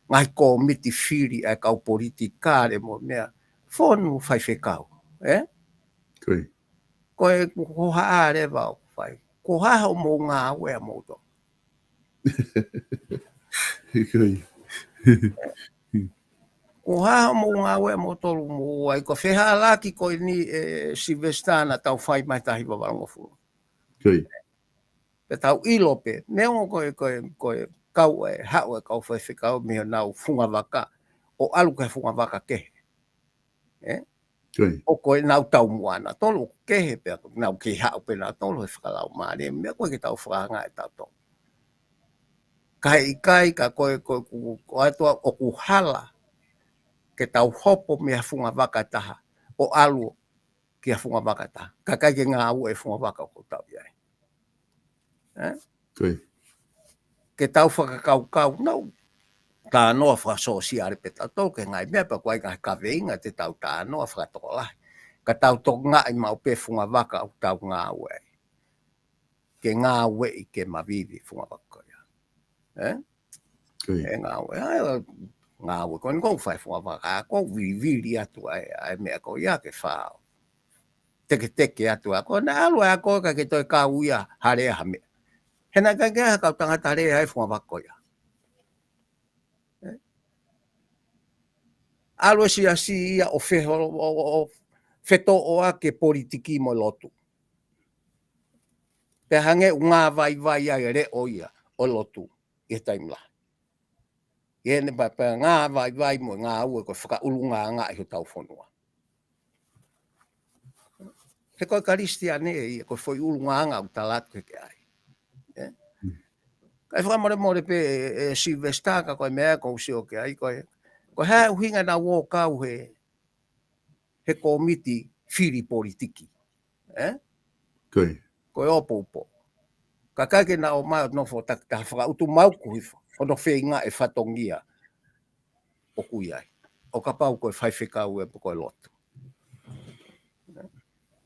ngaahi kōmiti fili ʻa e kau politikale mo e meʻa. Fonu faifekau. Ē? Koia. Ko e ʻoku hohaʻa leva ʻoku fai. Ko e hā hoʻomou ngāue ʻamoutolu. Koia. Ko e hā hoʻomou ngāue ʻamoutolu mo ai ko e fehālaaki ko eni ē Sylvester naʻa tau fai mai taha hiva valungofulu. Koia. Pea tau ʻilo pē. Neongo ko e, ko e, ko e kau e, haʻu e kau faifekau mei honau fungavaka ʻo ʻalu ki he fungavaka kehe. Ē? Koia. ʻOku ʻi ai ʻenau taumuʻa nautolu, ʻoku kehe pea ʻoku nau kei haʻu pē nautolu he fakalaumālie, meʻa ko ē ke tau fakahanga ʻe tautolu. Ka heʻikai, ka ko e, ko e, ko, ko e ʻOtua ʻoku hala ke tau hopo mei ha fungavaka ʻe taha, ʻo ʻalu ki ha fungavaka ʻe taha. Ka ʻikai ke ngāue e fungavaka ʻoku tau ʻi ai. Ē? Koia. Ke tau fakakaukau, nau talanoa fakasōsiale pē tautolu ki he ngaahi meʻa pea ʻoku ʻi ai e ngaahi kaveinga te tau talanoa fakatokolahi. Ka tau tokangaʻi maʻu pē fungavaka ʻoku tau ngāue ai. Ke ngāueʻi ke mavivi fungavaka ko ia. Ē? Koia. Ē ngāue, ʻa e ngāue ko eni ʻoku fai fungavaka, ʻoku vivili atu ai, ʻa e meʻa ko ia ke fao. Teketeke atu ʻa ko ē, naʻa ʻalu ʻa ko ē ka ke toe kau ia ha lea ha meʻa. He naʻe ʻikai ke ʻi ai ha kau tangata lea he fungavaka ko ia. Ē? ʻAlu e siasi ia ʻo feholo, ʻo, ʻo, ʻo fetoʻoaki e politiki mo e lotu. Pea hangē ʻoku ngāvaivai ai e leʻo ia ʻo e lotu ʻi he taimi lahi. ʻI heʻene pea, pea ngāvaivai mo e ngāue ko e fakaʻulungaanga ʻi hotau fonua. He ko e Kalisitiane ia, ko e foʻi ʻulungaanga ʻoku tala atu ke ke ʻai. Ē? Mm. Kae fakamolemole pē ē, ē Sylvester ka ko e meʻa ʻoku ou sio ki ai, ko e, ko e hā e ʻuhinga naʻa nau ō ʻo kau he, he kōmiti fili politiki. Ē? Koia. Ko e ʻopoʻopo. Ka ʻikai ke na ō mai ʻo nofo takitaha fakautu mau kuhifo. Hono feinga e fatongia ʻoku ʻi ai. ʻO kapau ko e faifekau ē pe ko e lotu.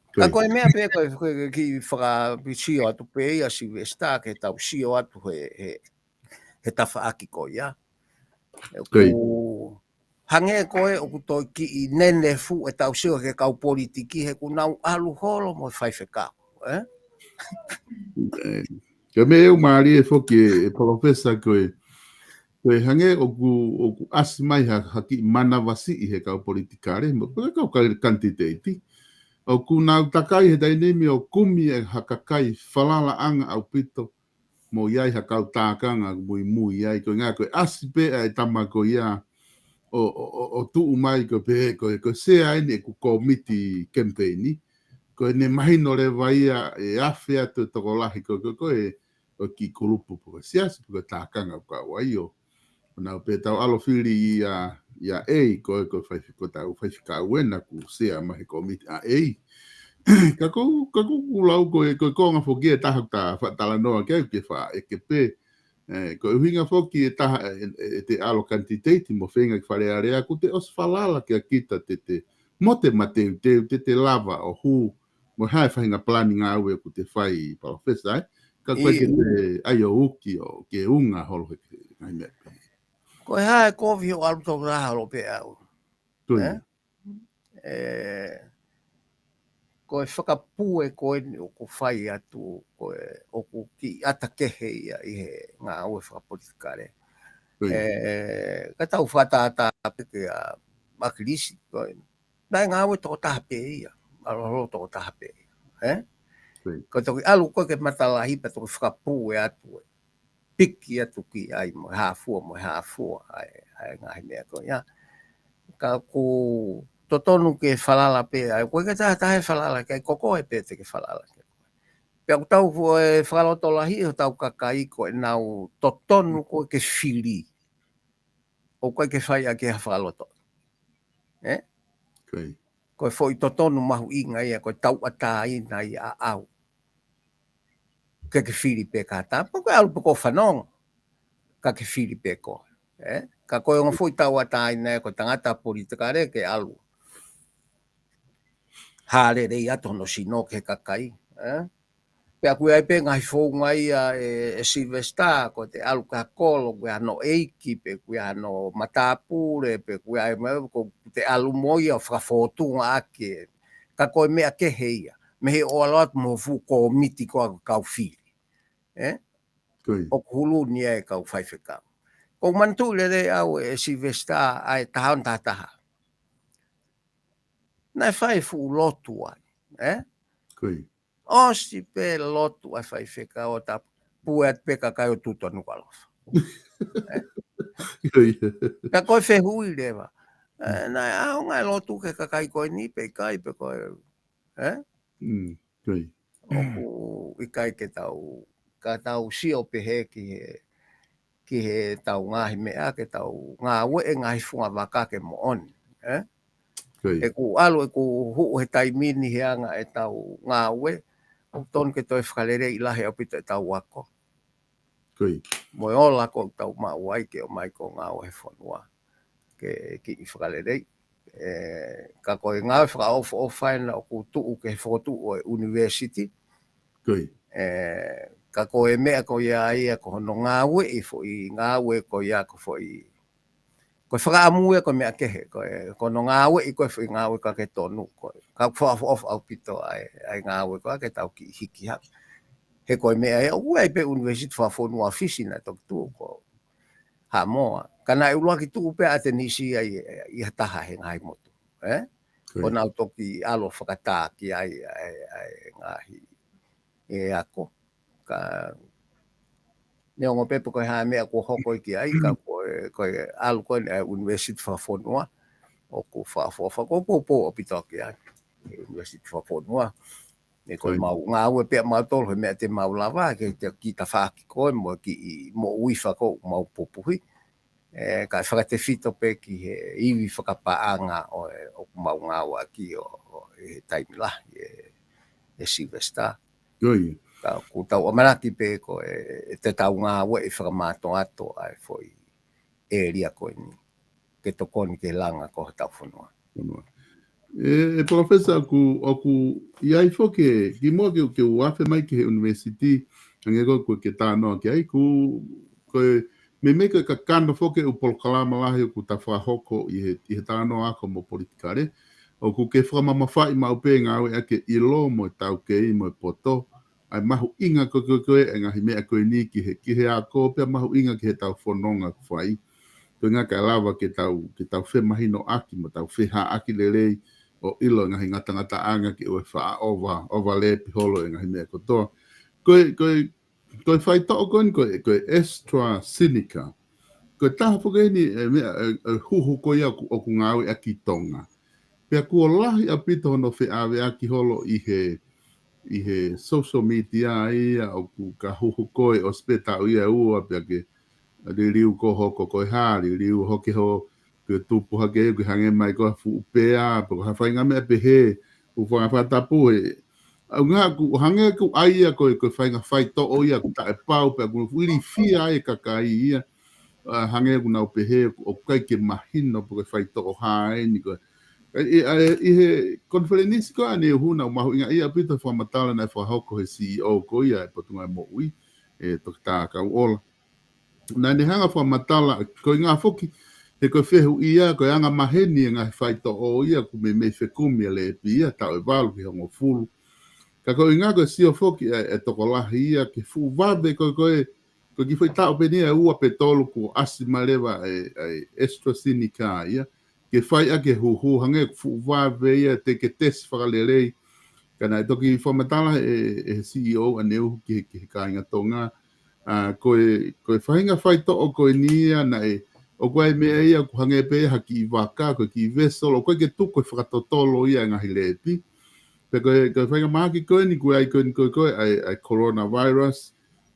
Ka Koia. Ko e meʻa pē ko e, ko e kiʻi fakasio atu pē ia Sylvester ke tau sio atu he, he, he tafaʻaki ko ia. Koia. ʻOku hangē ko ē ʻoku toe kiʻi nenefu ʻetau sio ki he kau politiki he ʻoku nau ʻalu holo mo e faifekau, ē? Ē, ka meʻa ʻoku mālie foki ē, ē Palōfesa ko e, ko e hangē ʻoku, ʻoku ʻasi mai ha, ha kiʻi manavasiʻi he kau politikale, mo e kau kai-, kanititeiti. ʻOku nau takai he taimi ni ʻo kumi e ha kakai falalaʻanga ʻaupito, mo ʻi ai ha kau tākanga muimui ai, ko e ʻuhinga ko e ʻasi pē ʻa e tama ko ia ʻo, ʻo, ʻo, ʻo tuʻu mai ko e pehē, ko e, ko e sea eni ʻeku kōmiti kemipeini, ko ʻene mahino leva ia ʻe afe atu e tokolahi ko, ko, ko e, ʻo e kiʻi kulupu pe ko e siasi pe ko e tākanga ʻoku kau ai ʻo, ʻo nau pehē tau ʻalu ʻo fili ia, ia ʻEi, ko e, ko e fai, ko ʻetau faifekau ena ʻoku sea mai he kōmiti ʻa ʻEi. Ka ʻoku ou, ka ʻoku ou lau ko e, ko e konga foki ʻe taha ʻoku ta faʻa talanoa ki ai ke faʻa ʻeke pē. Ē, ko e ʻuhinga foki ʻe taha ʻe, ʻe, ʻete ʻalu ʻo kanititeiti mo feinga ke Fale Alea ʻoku te ʻosi falala kia kita te te, mo te mateuteu te te lava ʻo hū, mo ha faʻahinga palani ngāue ʻoku te fai Palōfesa, ē? Ka ko e ke ʻIo. te ʻai ʻo uki ʻo ke unga holo he, he ngaahi meʻa pē. Ko e hā e kovi ʻo ʻalu tau raha holo pē au. Ko ia. Ē? Ē, ko e fakapue ko eni ʻoku fai atu, ko e ʻoku kiʻi ʻata kehe ia ʻi he ngāue fakapolitikale. Ko ia. Ē, ka tau fakatātā pē kia ʻAkilisi, ko e, naʻe ngāue tokotaha pē ia, ʻalu holo tokotaha pē ia. Ē? Ko ia. Ko e toki ʻalu ko ē ke matalahi pea toki fakapue atu ē. Piki atu ki ai mo e hā fua, mo e hā fua, ʻa e, ʻa e ngaahi meʻa ko ia. Ka ʻoku totonu ke falala pē, ʻa e, ʻoku ʻikai ke taha taha ʻe falala ki ai, ko koe pē te ke falala ki ai. Pea ʻoku tau fu-, ē, fakalotolahi ʻe hotau kakai ko ʻenau totonu ko ē ke fili. ʻOku ʻikai ke fai ʻaki ha fakaloto. Ē? Ko ia. Ko e foʻi totonu mahuʻinga ia, ko e tauʻatāina ia ʻaʻau. Ke ke fili pē ka ta, pea ko e ʻalu pē ko e fanongo. Ka ke fili pē ko. Ē? Ka ko e ongo foʻi tauʻatāina ia, ko e tangata politikale ke ʻalu. Hā lelei atu hono sino ki he kakai. Ē? Pea ʻoku ʻi ai pē ngaahi founga ia ʻe, ʻe Sylvester, ko ʻete ʻalu ki ha kolo, ko e hano ʻeiki, pe ko e hano matāpule, pe ko e hā e meʻa, ko ʻete ʻalu mo ia ʻo fakafōtunga ʻaki. Ka ko e meʻa kehe ia. Mei he ʻoku ʻalu atu mo e fuʻu kōmiti ko ē ʻoku kau fili. Ē? Ko ia. ʻOku hulu ni ʻa e kau faifekau. ʻOku ou manatuʻi lelei au ʻe Sylvester ʻa e taha ono taha taha. Naʻe fai e fuʻu lotu ai. Ē? Ko ia. ʻOsi pē lotu ʻa e faifekau ʻo tapu, pue atu pē kakai ʻo tuʻu atu ʻo Nukuʻalofa. Ē? Ko ia. Ka ko e fehuʻi leva. Ē, Mm. naʻe ʻaonga e lotu ki he kakai ko eni pe ʻikai pe ko e, ē? Mm, ko ia. ʻOku ʻikai ke tau, ka tau sio pehē ki he, ki he tau ngaahi meʻa, ke tau ngāueʻi e ngaahi funga vaka ke moʻoni, ē? Ko ia. ʻOku ʻalu, ʻoku huʻu he taimi ni he anga e tau ngāue, ʻoku tonu ke toe fakaleleiʻi lahi ʻaupito e tau ako. Ko ia. Mo e ola ko ē ʻoku tau maʻu ai ke ʻomai ko e ngāue he fonua. Ke kiʻi fakaleleiʻi. Ē, ka ko e ngāue fakaʻofoʻofa ena ʻoku tuʻu ki he fokotuʻu ʻo e university. Ko ia. Ē, ka ko e meʻa ko ia ia ko hono ngāueʻi foʻi ngāue ko ia ko e foʻi, ko e fakaʻamu ia ko e meʻa kehe, ko e, ko hono ngāueʻi ko e foʻi ngāue ka ke tonu ko e. Ka ʻoku fakaʻofoʻofa ʻaupito ʻa e, ʻa e ngāue ko ē ke tau kiʻi hiki hake. He ko e meʻa ia, ʻoku ʻi ai pē university fakafonua ʻi Fisi naʻe toki tuʻu ko Haʻamoa. Ka naʻe ʻuluaki tuʻu pē ʻAtenisi ia ʻi, ʻi ha taha he ngaahi motu. Ē? Ko ia. Ko ʻenau toki ʻalu ʻo fakatā ki ai ʻa e, ʻa e ngaahi e ako. Ka neongo pē pe ko e hā e meʻa kuo hoko ki ai, ka ko e, ko e ʻalu ko ē ʻa e university fakafonua, ʻoku fakaʻofoʻofa, ʻoku ou poupou ʻaupito ki ai. University fakafonua. Ē, ko e Ko ia. mau ngāue pē ʻa mautolu, he meʻa te mau lava, ke te kiʻi tafaʻaki ko ē, mo e kiʻi moʻui fakaʻofoʻofa ʻoku mau pupuhi. Ē, kae fakatefito pē ki he ivi fakapaʻanga ʻo e, ʻoku mau ngāueʻaki ʻo, ʻo, ʻi he taimi lahi, ʻe, ʻe Sylvester. Ko ia. Ka ʻoku tau ʻamanaki pē ko e, ʻe te tau ngāueʻi fakamātoato ʻa e foʻi ʻēlia ko eni. Ke tokoni ke langa ko hotau fonua. Fonua. Ē, ʻe Palōfesa, ʻoku, ʻoku ʻi ai foki, kimuʻa ke, ke u afe mai ki he university, hangē ko ē ʻoku ke talanoa ki ai, ʻoku, ko e, meimei ko e kakano foki e ʻū polokalama lahi ʻoku ta fakahoko ʻi he, ʻi he talanoa ako mo politikale, ʻoku ke fakamamafaʻi maʻu pē ngāueʻaki e ʻilo mo e taukei mo e poto, ʻa e mahuʻinga ko ē, ko ē, ko ē, ʻa e ngaahi meʻa ko eni ki he, ki he ako, pea mahuʻinga ki he tau fononga ʻoku fai. Ko e ʻuhinga kae lava ke tau, ke tau femahinoʻaki, mo tau fehāʻaki lelei, ʻo ʻilo e ngaahi ngatangataʻanga ke ʻoua ʻe faʻa ova, ova lepi holo e ngaahi meʻa kotoa. Ko e, ko e, ko e faitoʻo ko eni, ko e, ko e AstraZeneca. Ko e taha foki eni e meʻa, e, e huhu ko ia ʻoku, ʻoku ngāueʻaki ʻi Tonga. Pea kuo lahi ʻaupito hono feʻaveʻaki holo ʻi he, ʻi he social media ia ʻoku ka huhu ko ē ʻosi pē taʻu ia ʻe ua pea ke liliu ko e hoko ko e hā, liliu hoki ho, ke tupu hake ke hangē mai ko ha fuʻu pea, pe ko ha faʻahinga meʻa pehē, ʻOku fakafatapu he ʻaonga ʻoku hangē ʻoku ʻai ia ko e, ko e faʻahinga faitoʻo ia ʻoku taʻepau pea ʻoku ilifia ai e kakai ia. ʻA, hangē ʻoku nau pehē ʻoku ʻikai ke mahino pe ko e faitoʻo hā eni ko ē. ʻI, ʻi, ʻi he konifelenisi ko ē ʻaneuhu naʻe mahuʻinga ia ʻaupito e fakamatala naʻe fakahoko he C E O ko ia e Potungāue Moʻui, ʻe Toketā Kauʻola. Naʻa ne hanga fakamatala, ko e ʻuhinga foki, he ko e fehuʻi ia, ko e anga maheni e ngaahi faitoʻo ia, ʻoku meimei fekumi e lēpi ia, taʻu ʻe valu ki he hongofulu. Ka ko e ʻuhinga ko e sio foki e, e tokolahi ia, ke fuʻu vave ko e, ko e, ko e kiʻi foʻi taʻu pē eni ʻe ua pe tolu kuo ʻasi mai leva e, e AstraZeneca ia, ke fai ʻaki e huhu, hangē ʻoku fuʻu vave ia, teʻeki ke tesi fakalelei. Ka naʻe toki fakamatala e, e C E O ʻaneuhu ki he, ki he kāinga Tonga, ʻa, ko e, ko e faʻahinga faitoʻo ko eni ia naʻe, ʻoku ʻi ai e meʻa ia ʻoku hangē pē ha kiʻi vaka, ko e kiʻi vessel, ʻoku ʻikai ke tuku e fakatotolo ia e ngaahi lēpi. Pea ko e, ko e faʻahinga mahaki ko eni ʻoku ʻi ai ko eni ko e, ko e, ʻa e, ʻa e coronavirus,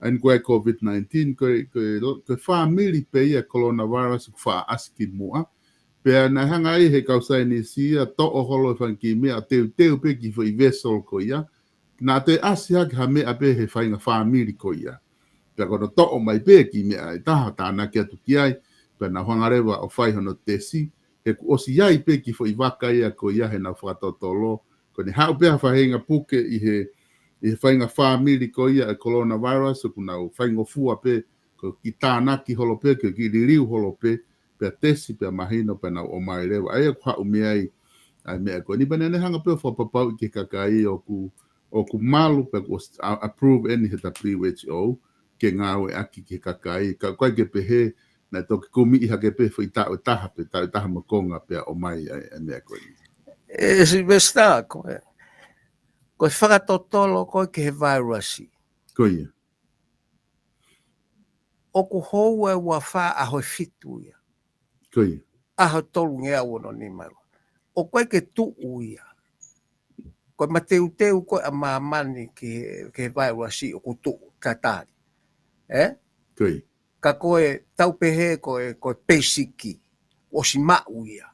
ʻa eni ko e ʻa e COVID nineteen, ko e, ko e, ko e fāmili pē ia e coronavirus ʻoku faʻa ʻasi ki muʻa. Pea naʻe hanga ai he kau saienisi ia ʻo toʻo holo e fanga kiʻi meʻa ʻo teuteu pē kiʻi foʻi vessel ko ia. Naʻa toe ʻasi hake ha meʻa pē he faʻahinga fāmili ko ia. Pea ko hono toʻo mai pē kiʻi meʻa ʻe taha, tānaki atu ki ai, pea nau hanga leva ʻo fai hono tesi, he kuo ʻosi ʻi ai pē kiʻi foʻi vaka ia ko ia heʻenau fakatotolo, ko ʻene haʻu pē ha faʻahinga puke ʻi he, ʻi he faʻahinga fāmili ko ia e coronavirus, ʻoku nau faingofua pē, ko e kiʻi tānaki holo pē, ko e kiʻi liliu holo pē, pea tesi, pea mahino, pea nau ʻomai leva. ʻA ia ʻoku haʻu mei ai ʻa e meʻa ko eni, pea naʻa ne hanga pē ʻo fakapapauʻi ki he kakai ʻoku, ʻoku malu, pea kuo s-, a-, approve eni he W H O, ke ngāueʻaki ki he kakai, ka ʻoku ʻikai ke pehē, naʻe toki kumiʻi hake pē foʻi taʻu ʻe taha, pe taʻu ʻe taha mo e konga pea ʻomai ʻa e, ʻa e meʻa ko eni. ʻE Sylvester, ko e, ko e fakatotolo ko ē ki he vairasi. Ko ia. ʻOku houa ʻe ua fā ʻaho ʻe fitu ia. Ko ia. ʻAho ʻe tolungeau ono nima ua. ʻOku ʻikai ke tuʻu ia. Ko e mateuteu ko ē ʻa māmani ki he, ki he vairasi ʻoku tuʻu tatali. ʻE? Ko ia. Ka ko e tau pehē ko e, ko e peisiki, ʻosi maʻu ia.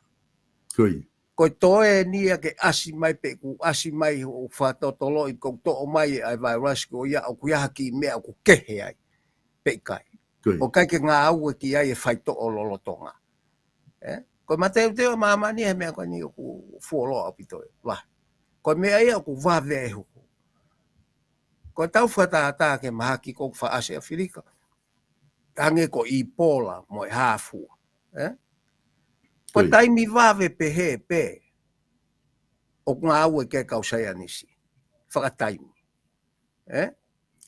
Ko ia. Ko e toe eni ia ke ʻasi mai pe ʻoku ʻasi mai ʻo fakatotoloʻi ʻoku toʻo mai ʻa e vairasi ko ia ʻoku ʻi ai ha kiʻi meʻa ʻoku kehe ai. Pe ʻikai. Ko ia. ʻOku ʻikai ke ngāue ki ai e faitoʻo lolotonga. ʻE? Ko e mateuteu ʻa māmani he meʻa ko eni ʻoku fuoloa ʻaupito e. Lahi. Ko e meʻa ia ʻoku vave e huhu. Ko e tau fakatātā ki he mahaki ko ē ʻoku faʻa ʻasi ʻAfilika. Hangē ko Ebola mo e hā fua. ʻE? Ko e Ko ia. taimi vave pehē pē ʻoku ngāue ki ai e kau saienisi. Fakataimi. ʻE?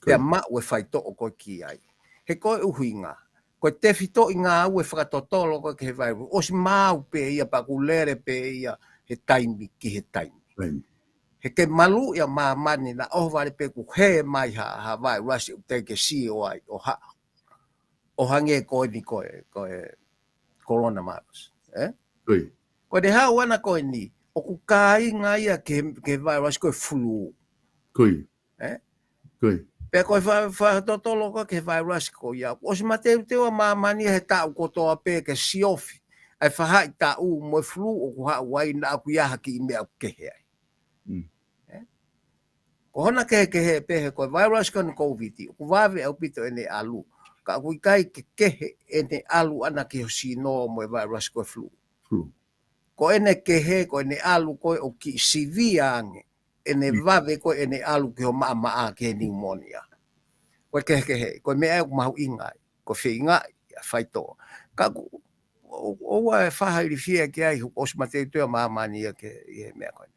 Ko Pea ia. maʻu e faitoʻo ko ē ki ai. He ko e ʻuhinga. Ko e tefitoʻi ngāue fakatotolo ko ē ki he vairasi. ʻOsi maau pē ia pea ʻoku lele pē ia he taimi ki he taimi. Taimi. He ke maluʻi ʻa māmani naʻa ʻohovale pē kuo hē mai ha, ha vairasi ʻoku teʻeki ke sio ai ʻo ha, ʻo hangē ko eni ko e, ko e coronavirus. ʻE? Ko ia. Ko ʻene haʻu ʻana ko eni, ʻoku kāinga ia ki he, ki he vairasi ko e flu. Ko ia. ʻE? Ko ia. Pea ko e fa-, fakatotolo ko ē ki he vairasi ko ia. ʻOsi mateuteu ʻa māmani he taʻu kotoa pē ke siofi ʻa e faʻahitaʻu mo e flu ʻoku haʻu ai naʻa ʻoku ʻi ai ha kiʻi meʻa ʻoku kehe ai. Mm. ʻE? Ko hono kehekehe pē he ko e vairasi ko eni COVID, ʻoku vave ʻaupito ʻene ʻalu. Ka ʻoku ʻikai ke kehe ʻene ʻalu ʻana ki ho sino mo e vairasi ko e flu. Flu. Ko ʻene kehe, ko ʻene ʻalu ko ē ʻoku kiʻi sivia ange. ʻEne Mm. vave ko ē ʻene ʻalu ki ho maʻamaʻa ki he pneumonia. Ko e kehekehe, ko e meʻa ʻoku mahuʻinga ai. Ko e feingaʻi ʻa e faitoʻo. Ka ʻoku, ʻo, ʻoua ʻe faʻa ilifia ki ai, ʻosi mateuteu ʻa māmani ia ki he, ʻi he meʻa ko eni.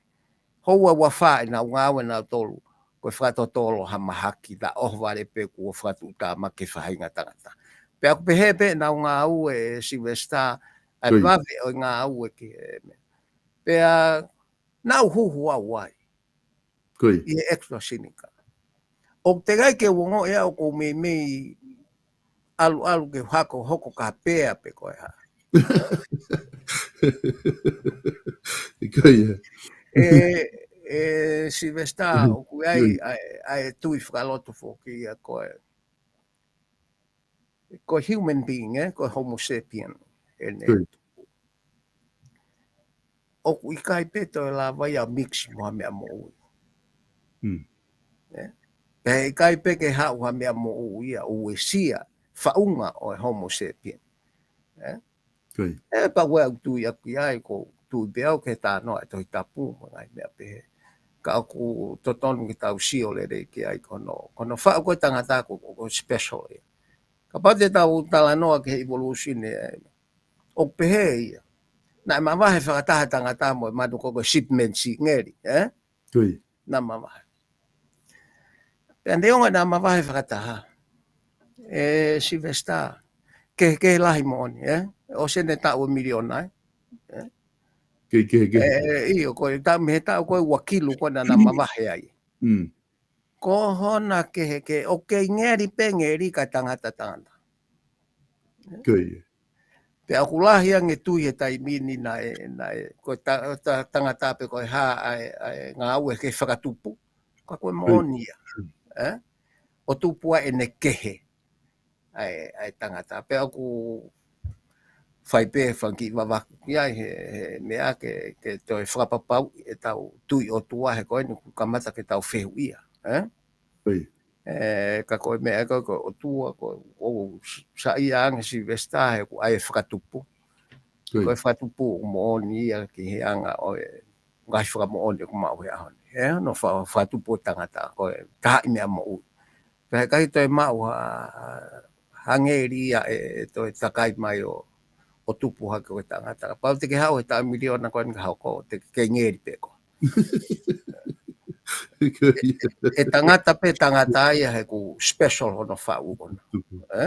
Houa ʻe ua fā ʻenau ngāue ʻanautolu, ko e fakatotolo ha mahaki, naʻa ʻohovale pē kuo fakatuʻutāmaki e faʻahinga tangata. Pea ʻoku pehē pē ʻenau ngāue ʻe Sylvester, ʻa e Ko ia. vave ʻo e ngāue ki he meʻa. Pea naʻa ku huhu au ai. Ko ia. ʻI he AstraZeneca. ʻOku teʻeki ke u ongoʻi ʻe au ʻoku ou meimei ʻaluʻalu ke hako hoko ka pea pe ko e hā. Ko ia. ʻE, ʻe Sylvester, Mhm. ʻoku ʻi ai, Ko ia. ʻa e, ʻa e tui fakalotu foki ia ko e. Ko e human being, ʻe, ko e Homo sapien. ʻEne Ko ia. ʻoku ʻikai pē toe lava ia mix mo ha meʻa moʻui. Hmm. Ē? Pea ʻikai pē ke haʻu ha meʻa moʻui ia, uesia, faʻunga ʻo e Homo sapien. Ē? Ko ia. Ē, pea ʻoku ou tui ʻaku ia, ʻoku ou tui pē au ki he talanoa ʻa e Tohi Tapu mo e ngaahi meʻa pehē. Ka ʻoku totonu ke tau sio lelei ki ai ko hono, ko hono faʻu ko ē tangata ko, ko, ko special ia. Kapau te tau talanoa ki he evolution ē, ʻoku pehē ia. Naʻe mavahe fakataha tangata mo e manu ko, ko e chimpanzee ngeli, ē? Ko ia. Naʻa mavahe. Pea neongo naʻa mavahe fakataha. ʻE Sylvester, kehekehe lahi moʻoni, ē? ʻOsi ʻene taʻu ʻe miliona, ē? Ē? Kehekehe. ʻE, ʻio, ko e taʻu mei he taʻu ko e ua kilu ko ena naʻa mavahe ai. Mm. Ko hona kehekehe, ʻoku kei ngeli pē ngeli ka tangata tangata. Ko ia. Pea ʻoku lahi ange tui he taimi ni naʻe, naʻe, ko e ta-, ta-, tangata pe ko e hā ʻa e, ʻa e ngāue ke fakatupu. Ka ko e moʻoni ia. Ē? ʻO tupu ai ʻene kehe. ʻA e, ʻa e tangata. Pea ʻoku fai pē fanga kiʻi vavaku ki ai he, he meʻa ke, ke toe fakapapauʻi ʻetau tui ʻOtua he ko eni kuo kamata ke tau fehuʻia. Ē? Ko ia. Ē, ka ko e meʻa ko, ko e ʻOtua, ko, ʻoku saiʻia ange Sylvester he ʻoku ʻi ai e fakatupu. Ko ia. Ko e fakatupu ʻoku moʻoni ia ki he anga ʻo e ngaahi fakamoʻoni ʻoku maʻu he ʻaho ni. Ē, hono fa-, fakatupu ʻo e tangata, ko e tahaʻi meʻa moʻui. Pea ʻikai toe maʻu ha, ha ngeli ia ʻe, ʻe toe takai mai ʻo, ʻo tupu hake ko e tangata. Kapau te ke haʻu he taʻu miliona ko eni ka hoko, te ke ngeli pē koe. Ko ia. ʻE tangata pē tangata ia he ʻoku special hono faʻu ʻona. Tupu. Ē?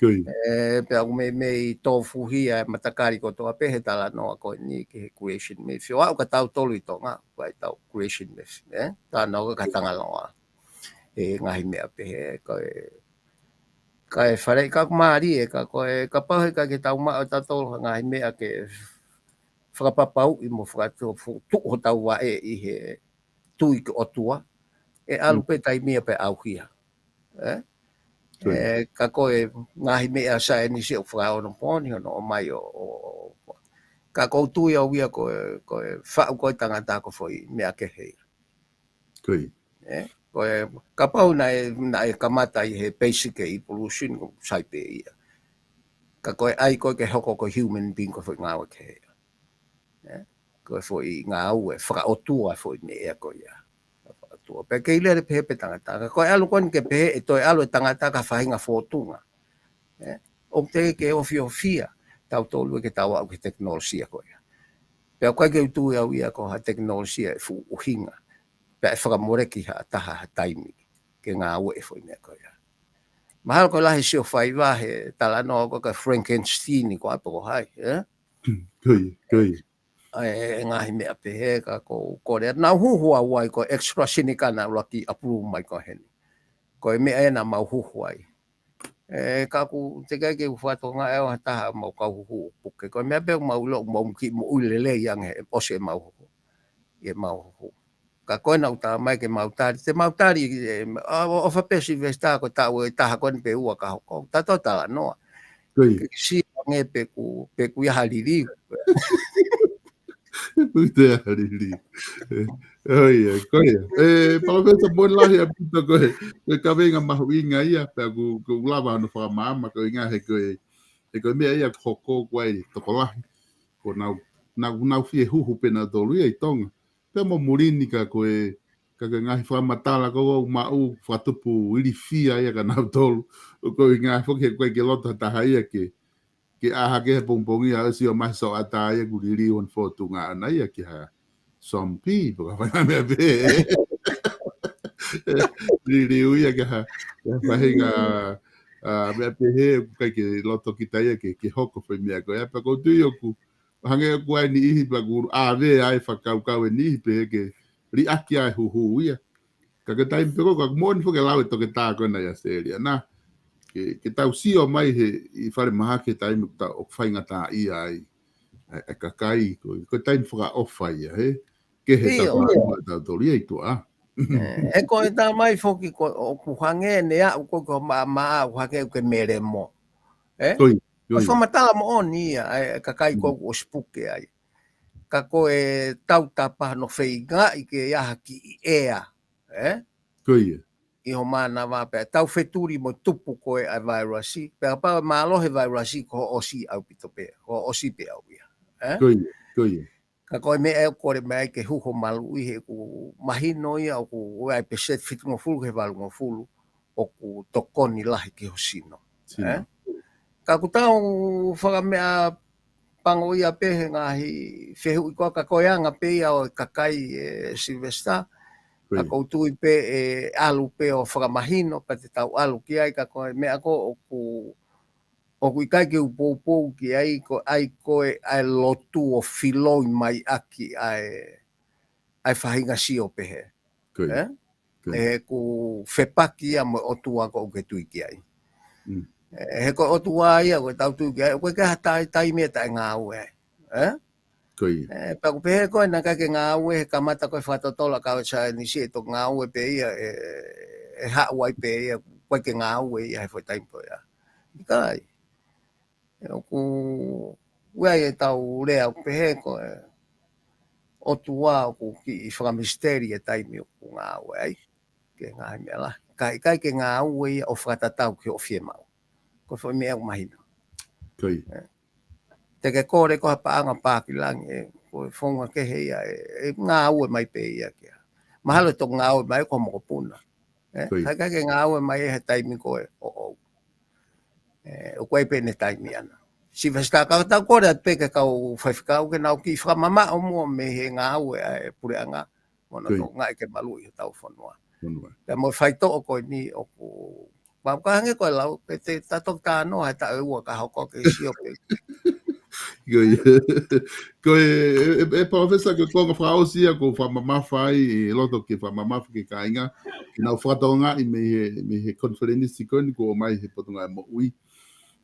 Ko ia. Ē, pea ʻoku meimei tofuhia e matakali kotoa pē he talanoa ko eni ki he creation myth. ʻO aʻu kia tautolu ʻi Tonga, ko e tau creation myth, ē? Talanoa ko ē ki he tangaloa. ʻE ngaahi meʻa pehē, ko e, ka e fale, ka ʻoku mālie, ka ko e, kapau he ʻikai ke tau maʻu ʻe tautolu ha ngaahi meʻa ke fakapapauʻi mo fakatu-, fu-, tuʻu hotau vaʻe ʻi he tui ki he ʻOtua, ʻe ʻalu Mm. pē taimi ia pea ʻauhia. Ē? Ko ia. Ē, ka ko e ngaahi meʻa saienisi ʻoku fakaonopōni hono ʻomai ʻo, ʻo, ʻo, ka ʻoku ou tui au ia ko e, ko e faʻu ko e tangata ko e foʻi meʻa kehe ia. Ko ia. Ē, ko e, kapau naʻe, naʻe kamata ʻi he basic evolution ʻoku sai pē ia. Ka ko e ʻai ko ē ke hoko ko e human being ko e foʻi ngāue kehe ia. Ē, ko e foʻi ngāue fakaʻotua e foʻi meʻa ko ia. Fakaʻotua. Pea kei lele pehē pē tangata. Ka ko e ʻalu ko eni ke pehē ʻe toe ʻalu e tangata ki ha faʻahinga fōtunga. Ē, ʻoku teʻeki ke ofiofia tautolu ke tau aʻu ki he tekinolosia ko ia. Pea ʻoku ʻikai ke u tui au ia ko ha tekinolosia ʻe fuʻu ʻuhinga. Pea ʻe fakamoleki ha taha ha taimi ke ngāue e foʻi meʻa ko ia. Mahalo ko e lahi sio faiva he talanoa ko ē ki he Frankenstein ko ē pe ko hai, ē? Ko ia, ko ia. ʻA e, e ngaahi meʻa pehē ka ʻoku ou kole. Naʻa ku huhu au ai ko e AstraZeneca naʻa ku laki approve mai ko eni. Ko e meʻa ē naʻa mau huhu ai. Ē, ka ʻoku teʻeki ke u fakatokangaʻi ʻe au ha taha mau kau huhu ʻo puke. Ko e meʻa pē ʻoku mau ʻilo, mau kiʻi moʻui lelei ange he ʻosi ʻemau huhu. ʻEmau huhu. Ka ko ena ʻoku talamai ke mau tali. Te mau tali, ē, ʻo, ʻo, ʻofa pē Sylvester ko e taʻu ʻe taha ko eni pe ua ka hoko. Tatou talanoa. Ko ia. Ke sio ange pe ʻoku, pe ʻoku ʻi ai ha liliu. Pe ʻoku ʻi ai ha liliu. Ē, ʻo ia, ko ia. Ē, Palōfesa, moʻoni lahi ʻaupito ko e, ko e kaveinga mahuʻinga ia, pea ʻoku, ʻoku lava hono fakamaama, ko e ʻuhinga he ko e, he ko e meʻa ia ʻoku hoko ko ē ʻi he tokolahi. Ko ʻenau, nau, nau fie huhu pē nautolu ia ʻi Tonga. Pea mo muli ni ka ko e, ka ko e ngaahi fakamatala ko ē ʻoku maʻu fakatupu ilifia ia kia nautolu. Ko e ʻuhinga foki he ʻoku ʻikai ke loto ha taha ia ke, ke ʻā hake he pongipongi ʻo sio mai he soʻatā ia kuo liliu hono fōtunga ʻana ia ki ha zombie, pe ko ha faʻahinga meʻa pehē. Liliu ia ki ha, ki ha faʻahinga, ʻa, meʻa pehē, ʻoku ʻikai ke loto kita ia ke, ke hoko foʻi meʻa ko ia. Pea ʻoku ou tui ʻoku, hangē ʻoku ʻi ai e niʻihi pea kuo ʻave ai e fakakaukau ʻe niʻihi pehē ke liʻaki ʻa e huhu ia. Ka ko e taimi pē ko ē, ka ʻoku moʻoni foki e lau ʻa e toketā ko ena ʻi ʻAositelēlia. Naʻa, ke, ke tau sio mai he, ʻi falemahaki he taimi ʻoku ta-, ʻoku faingataʻaʻia ai ʻa e, ʻa e kakai, ko, ko e taimi fakaʻofa ia, he? Ke he ʻIo, tau ʻio. Tautolu ia ʻi tuʻa. Ē, ʻe ko e talamai foki ko, ʻoku hangē ne aʻu ko, ko ma, ma aʻu hake ke melemo. Ē? Ko ia, ko ia. Ko e fakamatala moʻoni ia, ʻa e, ʻa e kakai ko Mm. ē ʻoku ʻosi puke ai. ka ko e tautapa hono feingaʻi ke ʻi ai ha kiʻi ʻea, ē? Ko ia. ʻI ho mānava pea tau fetuli mo e tupu ko ē ʻa e vailasi, pea kapau ʻe mālohi e vailasi ko hoʻo ʻosi ʻaupito pē, ko hoʻo ʻosi pē ʻau ia. Ē? Ko ia, ko ia. Ka ko e meʻa ʻoku kole mai ai ke huhu maluʻi he ʻoku mahino ia ʻoku ʻi ai peseti fitungofulu ki he valungofulu ʻoku tokoni lahi ki ho sino. Sino. Ē? Ka ʻoku tau fakameʻapango ia pē he ngaahi fehuʻi ko ē ka ko e anga pē ia ʻo e kakai ē Sylvester. Ko Ka ia. ʻoku ou tui pē ʻe ʻalu pē ʻo fakamahino pea te tau ʻalu ki ai ka ko e meʻa ko ē ʻoku, ʻoku ʻikai ke u poupou ki ai ko e ʻai ko ē ʻa e lotu ʻo filoi mai ʻaki ʻa e, ʻa e faʻahinga sio pehē. Ko ia. Ē? Ko ia. He ʻoku fepaki ia mo e ʻOtua ʻoku ke tui ki ai. Mm. Ē, he ko e ʻOtua ia ʻoku tau tui ki ai, ʻoku ʻikai ha taimi ʻe taʻengāue ai. Ē? Ko ia. Ē, pea ʻoku pehē ko ē naʻe ʻikai ke ngāue he kamata ko ē fakatotolo ʻa e kau saienisi ʻe toki ngāue pē ia, ē, ʻe haʻu ai pē ia, ʻoku ʻikai ke ngāue ia he foʻi taimi ko ia. ʻIkai. Ē, ʻoku ʻi ai ʻetau lea ʻoku pehē ko e ʻOtua ʻoku kiʻi fakamisiteli e taimi ʻoku ngāue ai. Ke ngaahi meʻa lahi. Ka ʻikai ke ngāue ia ʻo fakatatau ki hoʻo fiemaʻu. Ko e foʻi meʻa ʻoku mahino. Ko ia. Te ke kole ko ha paʻanga pā ki langi ē, ko e founga kehe ia ē, ʻe ngāue mai pē ia kia. Mahalo ʻe toki ngāue mai ko e mokopuna. Ē, Ko ia. ka ʻikai ke ngāue mai he taimi ko ē ʻoʻou. Ē, ʻoku ʻi ai pē ʻene taimi ʻana. Sylvester ka tau kole atu pē ki he kau faifekau ke nau kiʻi fakamamaʻo muʻa mei he ngāue ʻa e puleʻanga. Mo nau Ko ia. tokangaʻi ke maluʻi hotau fonua. Fonua. Pea mo e faitoʻo ko eni ʻoku, pea ka hangē ko e lau, ke te tau toki talanoa he taʻu ʻe ua ka hoko ke sio pē. Ko ia. Ko e, ʻe, ʻe, ʻe Palōfesa ko e konga fakaʻosi ia ʻoku ou fakamamafa ai, ʻi loto ke fakamamafa ki he kāinga, ke nau fakatokangaʻi mei he, mei he konifelenisi ko eni kuo ʻomai he Potungāue Moʻui.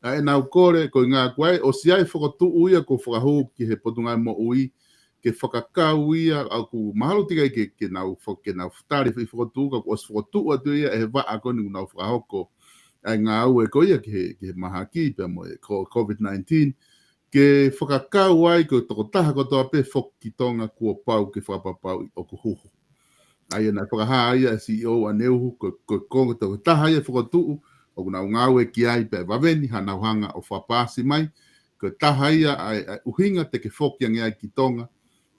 ʻA ʻenau kole, ko e ngāue ko ē, ʻosi ʻi ai e fokotuʻu ia kuo fakahū ki he Potungāue Moʻui, ke fakakau ia, ʻoku mahalo teʻeki ai ke, ke nau fo-, ke nau tali e fokotuʻu, ka kuo ʻosi fokotuʻu atu ia ʻe he vaʻa ko eni ʻoku nau fakahoko ʻa e ngāue ko ia ki he, ki he mahaki pea mo e ko-, COVID nineteen, ke fakakau ai ko e tokotaha kotoa pē foki ki Tonga kuo pau ke fakapapauʻi ʻoku huhu. ʻA ia naʻe fakahā ia ʻe he C E O ʻaneuhu, ko, ko, ko e tokotaha ia e fokotuʻu, ʻoku nau ngāue ki ai pea vaveni haʻanau hanga ʻo fakapaasi mai, ko e taha ia ʻa e, ʻa e ʻuhinga te ke foki ange ai ki Tonga,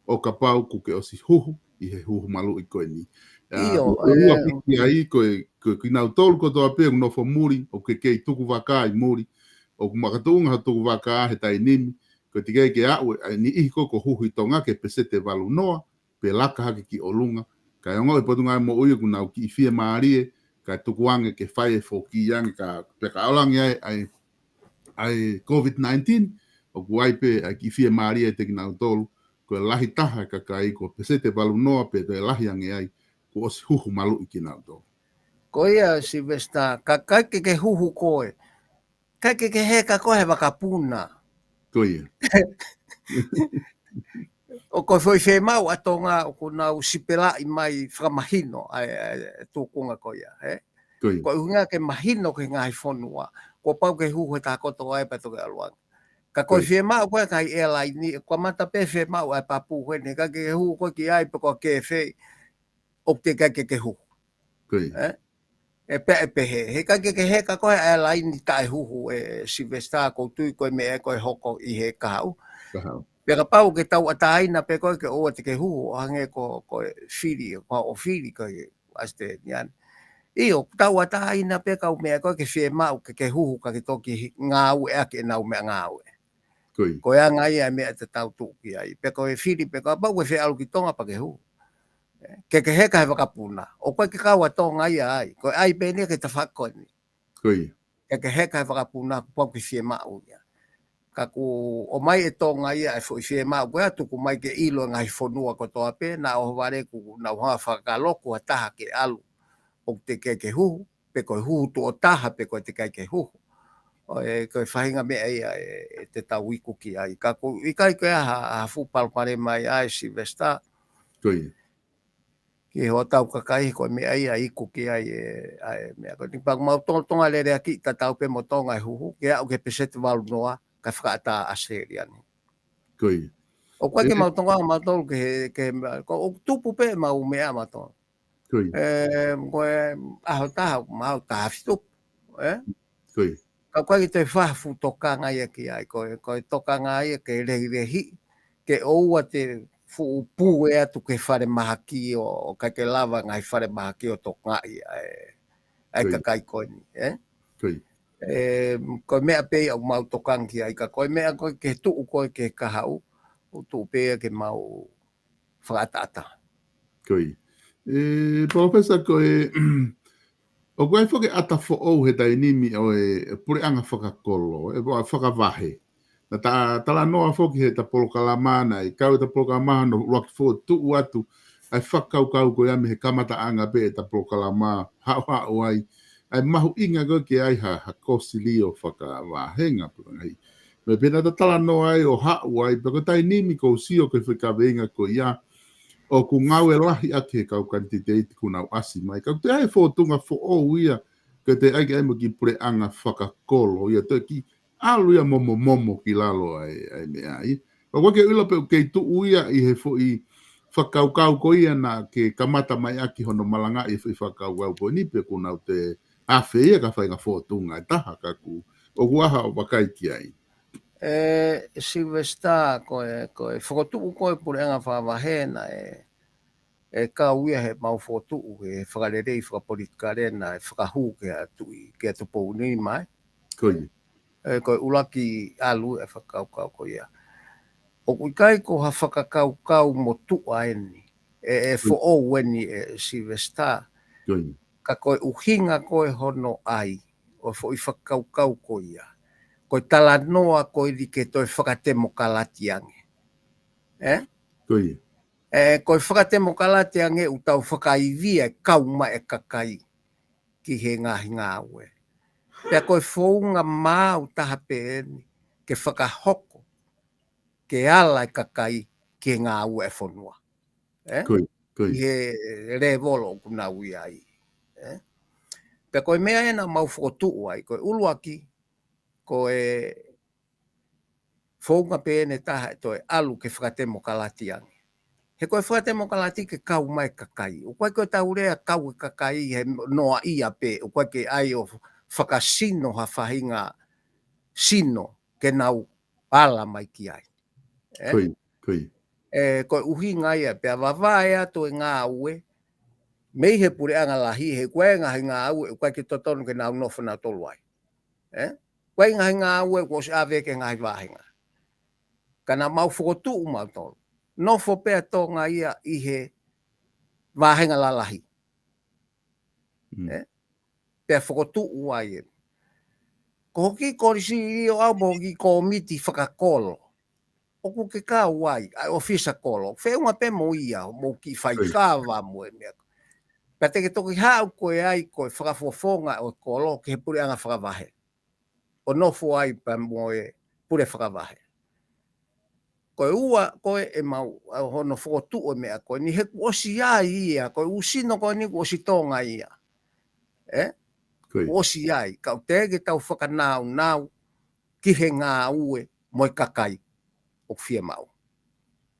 ʻo kapau kuo ke ʻosi huhu ʻi he huhu maluʻi ko eni. ʻA, ʻIo, ʻoku ʻoua ʻio. piki ai ko e, ko kinautolu kotoa pē ʻoku nofo muli, ʻoku ke kei tuku vaka ʻi muli, ʻoku makatuʻunga ha tuku vaka he taimi ni, ko e teʻeki ai ke aʻu ʻa e niʻihi ko ē kuo huhu ʻi Tonga ki he peseti ʻe valu noa, pe laka hake ki ʻolunga. Kae ongoʻi e Potungāue Moʻui ʻoku nau kiʻi fiemālie, kae tuku ange ke fai e foki ange ka, pea ka ʻalu ange ai, ʻa e, ʻa e COVID nineteen, ʻoku ʻi ai pē ʻa e kiʻi fiemālie ʻiate kinautolu, ko e lahi taha e kakai, ko e peseti ʻe valu noa pe toe lahi ange ai, kuo ʻosi huhu maluʻi kinautolu. Ko ia Sylvester, ka ʻikai ke ke huhu koe. ʻIkai ke ke heka koe he vakapuna. Ko ia. ʻOku ʻi ai e foʻi fiemaʻu ʻa Tonga ʻoku nau sipelaʻi mai fakamahino ʻa e, ʻa e tūkunga ko ia, ē? Ko ia. Ko e ʻuhinga ke mahino ki he ngaahi fonua. Kuo pau ke huhu e taha kotoa ē pea toki ʻalu ange. Ka ko e Ko ia. fiemaʻu ko ē ʻa e ngaahi airline, ʻoku kamata pē fiemaʻu ʻa e papu ko eni, ka ke huhu koe ki ai pe ko e kēfē, ʻoku teʻeki ai ke ke huhu. Ko ia. Ē? ʻE pea ʻe pehē. He ʻikai ke ke heka koe he airline taʻehuhu ē Sylvester, ʻoku ou tui ko e meʻa ko ē ʻe hoko ʻi he kahaʻu. Kahaʻu. Pea kapau ke tauʻatāina pē koe ke ʻoua te ke huhu, ʻo hangē ko, ko e fili, ko hoʻo fili ko e Australia ni. ʻIo, tauʻatāina pē kau meʻa ko ē ke fiemaʻu ke ke huhu ka ke toki ngāueʻaki ʻenau meʻangāue. Ko ia. Ko e anga ia e meʻa te tau tuʻu ki ai. Pea ko e fili pē kapau ko e fie ʻalu ki Tonga pea ke huhu. Ke ke heka he vakapuna. ʻOku ʻikai ke kau ʻa Tonga ia ai. Ko e ʻai pē eni ia ki he tafaʻaki ko eni. Ko ia. Ke ke heka he vakapuna kuo pau ke fiemaʻu ia. Ka kuo ʻomai ʻe Tonga ia e foʻi fiemaʻu ko ia tuku mai ke ʻilo e ngaahi fonua kotoa pē, naʻa ʻohovale kuo nau hanga fakaloku ha taha ke ʻalu. ʻOku teʻeki ai ke huhu, pe ko e huhu tuʻo taha, pe ko e teʻeki ai ke huhu. ʻO e, ko e faʻahinga meʻa ia ʻe, ʻe te tau iku ki ai. Ka ʻoku ʻikai ke ʻi ai ha, ha fuʻu palopalema ia ʻe Sylvester. Ko ia. Ki hotau kakai ko e meʻa ia ʻe iku ki ai ē, ʻa e meʻa ko eni pea ʻoku mau tō-, tō-, tonga lele ʻaki tatau pē mo Tonga e huhu, ke aʻu ki he peseti valu noa, kae fakaʻatā ʻa Australia ni. Ko ia. ʻOku ʻikai ke mau tokanga mautolu ke he, ke he, ko e tupu pē mau meʻa mautolu. Ko ia. ʻE, ko e ʻaho taha, mau taha fitu, ē? Ko ia. Ka ʻoku ʻikai ke toe fai ha fuʻu tokanga ia ki ai, ko e, ko e tokanga ia ke lehilehi, ke ʻoua te fuʻu pue atu ki he falemahaki ʻo, ʻo ʻikai ke lava ngaahi falemahaki ʻo tokangaʻi ʻa e, ʻa e Ko ia. kakai ko eni, ē? Ko ia. ʻE, ko e meʻa pē ia ʻoku mau tokanga ki ai, ka ko e meʻa ko ē ke tuʻu ko ē ki he kahaʻu, ʻoku tuʻu pē ia ke mau fakaʻataʻatā. Ko ia. ʻE, Professor, ko e, ʻoku ʻi ai foki e ʻata foʻou he taimi ni ʻo e puleʻanga fakakolo, ʻe, ʻo e fakavahe. Naʻa ta talanoa foki he ʻeta polokalama naʻe kau ʻeta polokalama hono ʻuluaki fokotuʻu atu ʻa e fakakaukau ko ia mei he kamataʻanga pē ʻeta polokalama haʻohaʻo ai, ʻa e mahuʻinga ko ē ke ʻi ai ha, ha kōsilio fakavahenga pē ngaahi. Mo e pehē naʻa ta talanoa ai ʻo haʻu ai, pea ko e taimi ni ʻoku ou sio ki he foʻi kaveinga ko ia, ʻoku ngāue lahi ʻaki he kau kanititeiti kuo nau ʻasi mai. Ka ʻoku toe ʻi ai e fōtunga foʻou ia, ke toe ʻai ke ʻai mo e kiʻi puleʻanga fakakolo ia, toe kiʻi ʻalu ia momomomo ki lalo ʻa e, ʻa e meʻa ia. Ka ʻoku ʻikai ke u ʻilo pe ʻoku kei tuʻu ia ʻi he foʻi fakakaukau ko ia naʻa ke kamata mai ʻaki hono malangaʻi e foʻi fakakaukau ko eni pe kuo nau toe afe ia ki ha faʻahinga fōtunga ʻe taha ka ʻoku, ʻoku ʻaha ʻo vakai ki ai. ʻE, Sylvester, ko e, ko e fokotuʻu ko ē puleʻanga fakavahe naʻe, ʻe kau ia he mau fokotuʻu, he fakalelei fakapolitikale naʻe fakahū ki he Tuʻi, ki he Tupouni mai. Ko ia. ʻE, ko e ʻuluaki ʻalu e fakakaukau ko ia. ʻOku ʻikai ko ha fakakaukau motuʻa eni, ʻe, ʻe Ko ia. foʻou eni ʻe Sylvester. Ko ia. Ka ko e ʻuhinga ko ē hono ʻai, ʻo e foʻi fakakaukau ko ia. Ko e talanoa ko eni ke toe fakatemokalati ange. Ē? Ko ia. ʻE, ko e fakatemokalati ange ʻoku tau fakaivia e kau mai e kakai ki he ngaahi ngāue. Pea ko e founga maau taha pē eni ke fakahoko, ke ala e kakai ki he ngāue e fonua. Ē? Ko ia, ko ia. ʻI he lēvolo ʻoku nau ʻi ai. Ē? Pea ko e meʻa ena mau fokotuʻu ai, ko e ʻuluaki, ko e founga pē eni ʻe taha ʻe toe ʻalu ke fakatemokalati ange. He ko e fakatemokalati ke kau mai e kakai. ʻOku ʻikai ko ʻetau lea kau e kakai he noaʻia pē, ʻoku ʻikai ke ʻai ʻo fakasino ha faʻahinga sino ke nau ala mai ki ai. Ē? Ko ia, ko ia. ʻE, ko e ʻuhinga ia, pea vavae atu e ngāue, mei he puleʻanga lahi, he ko e ngaahi ngāue, ʻoku ʻikai ke totonu ke nau nofo nautolu ai. Ē? Ko e ngaahi ngāue, kuo ʻosi ʻave ki he ngaahi vāhenga. Ka naʻa mau fokotuʻu mautolu. Nofo pē ʻa Tonga ia ʻi he vāhenga lalahi. Mm. Ē? Pea fokotuʻu ai ē. Ko hoku kiʻi kōsilio au mo hoku kiʻi kōmiti fakakolo. ʻOku ke kau ai, ʻa e ʻōfisa kolo. Feʻunga pē mo ia, mo e kiʻi Ko ia. faikava mo e meʻa. Pea te ke toki haʻu koe ai, ko e fakafofonga ʻo e kolo, ki he puleʻanga fakavahe. ʻO nofo ai pea mo e pule fakavahe. Ko e ua, ko e ʻemau, ʻa hono fokotuʻu e meʻa ko eni he kuo ʻosi ai ia, ko e ʻū sino ko eni kuo ʻosi Tonga ia. Ē? Ko ia. Kuo ʻosi ai, ka ʻoku teʻeki ke tau fakanaunau ki he ngāue mo e kakai ʻoku fiemaʻu.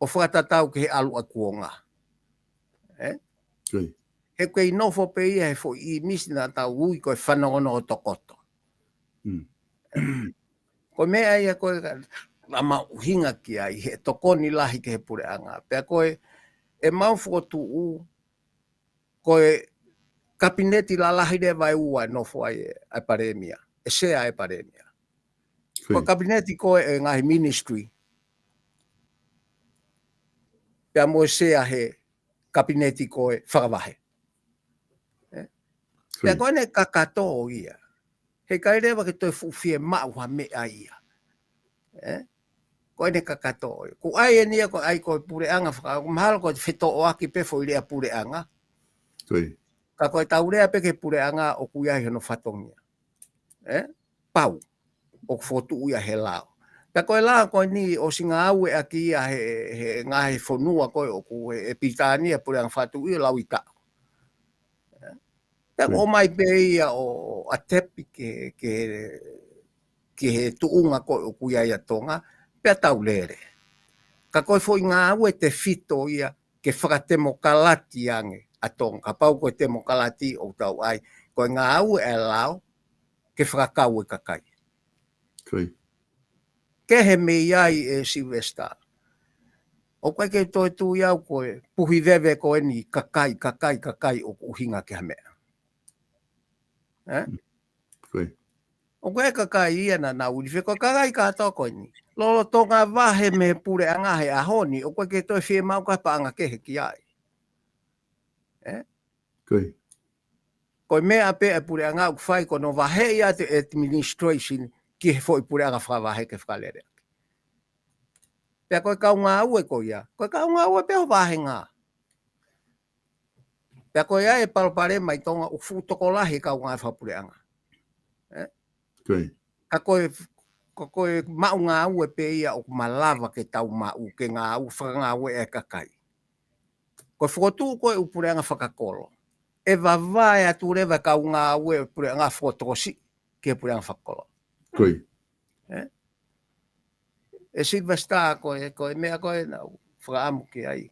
ʻO fakatatau ki he ʻalu ʻa kuonga. Ē? Ko ia. He ʻoku kei nofo pē ia he foʻi ʻīmisi naʻa tau ui ko e fanongonongo tokoto. Mm. Ko e meʻa ia ko ē ka, naʻa mau ʻuhinga ki ai he tokoni lahi ki he puleʻanga. Pea ko e, ʻemau fokotuʻu, ko e kapineti lalahi leva ʻe ua ʻe nofo ai ʻa e palēmia, ʻe sea e palēmia. Ko e Ko ia. kapineti ko ē ʻe ngaahi ministry. Pea mo e sea he kapineti ko ē fakavahe. Ē? Ko Pea ia. ko ʻene kakato ia. He ʻikai leva ke toe fuʻu fiemaʻu ha meʻa ia. Ē? Ko ʻene kakato ia. Ko ʻai eni ia ko e ʻai ko e puleʻanga faka-, ʻoku mahalo ko e fetoʻoaki pē foʻi lea puleʻanga. Ko ia. Ka ko ʻetau lea pē ki he puleʻanga ʻoku ʻi ai hono fatongia. Ē? Pau. ʻOku fokotuʻu ia he lao. Pea ko e lao ko eni ʻosi ngāueʻaki ia he, he ngaahi fonua ko ē ʻoku ʻe, ʻe Pilitānia puleʻanga fakatuʻi ʻo lauʻitaʻu. Pea Ko ia. ʻomai pē ia ʻo, ʻo ʻatepi ki, ki, ki he tuʻunga ko ē ʻoku ʻi ai ʻa Tonga, pea tau lele. Ka ko e foʻi ngāue tefito ia ke fakatemokalati ange ʻa Tonga. Kapau ko e temokalati ʻoku tau ʻai, ko e ngāue ʻa e lao ke fakakau e kakai. Ko ia. Kehe mei ai ē Sylvester. ʻOku ʻikai ke toe tui au ko e puhi veve ko eni kakai, kakai, kakai ʻoku ʻuhinga ki ha meʻa. Ē? Ko ia. ʻOku ʻi ai e kakai ia naʻa nau ʻuli fē ko e kakai kātoa ko eni. Lolotonga vahe mei he puleʻanga he ʻaho ni, ʻoku ʻikai ke toe fiemaʻu ha paʻanga kehe ki ai. Ē? Ko ia. Ko e meʻa pē ʻa e puleʻanga ʻoku fai ko hono vaheʻi ʻa e administration ki he foʻi puleʻanga fakavahe ke fakalele ʻaki. Pea ko e kau ngāue ko ia, ko e kau ngāue pē ʻo e vāhenga. Pea ko ia e palopalema ʻi Tonga ʻoku fuʻu tokolahi e kau ngāue fakapuleʻanga. Ē? Ko ia. Ka ko e, ka ko e maʻu ngāue pē ia ʻoku malava ke tau maʻu ke ngāue, fakangāue e kakai. Ko e fokotuʻu ko ē ʻū puleʻanga fakakolo, ʻe vavae atu leva e kau ngāue puleʻanga fokotokosi ki he puleʻanga fakakolo. Ko ia. Ē? ʻE Sylvester ko e, ko e meʻa ko ē naʻa ku fakaʻamu ki ai.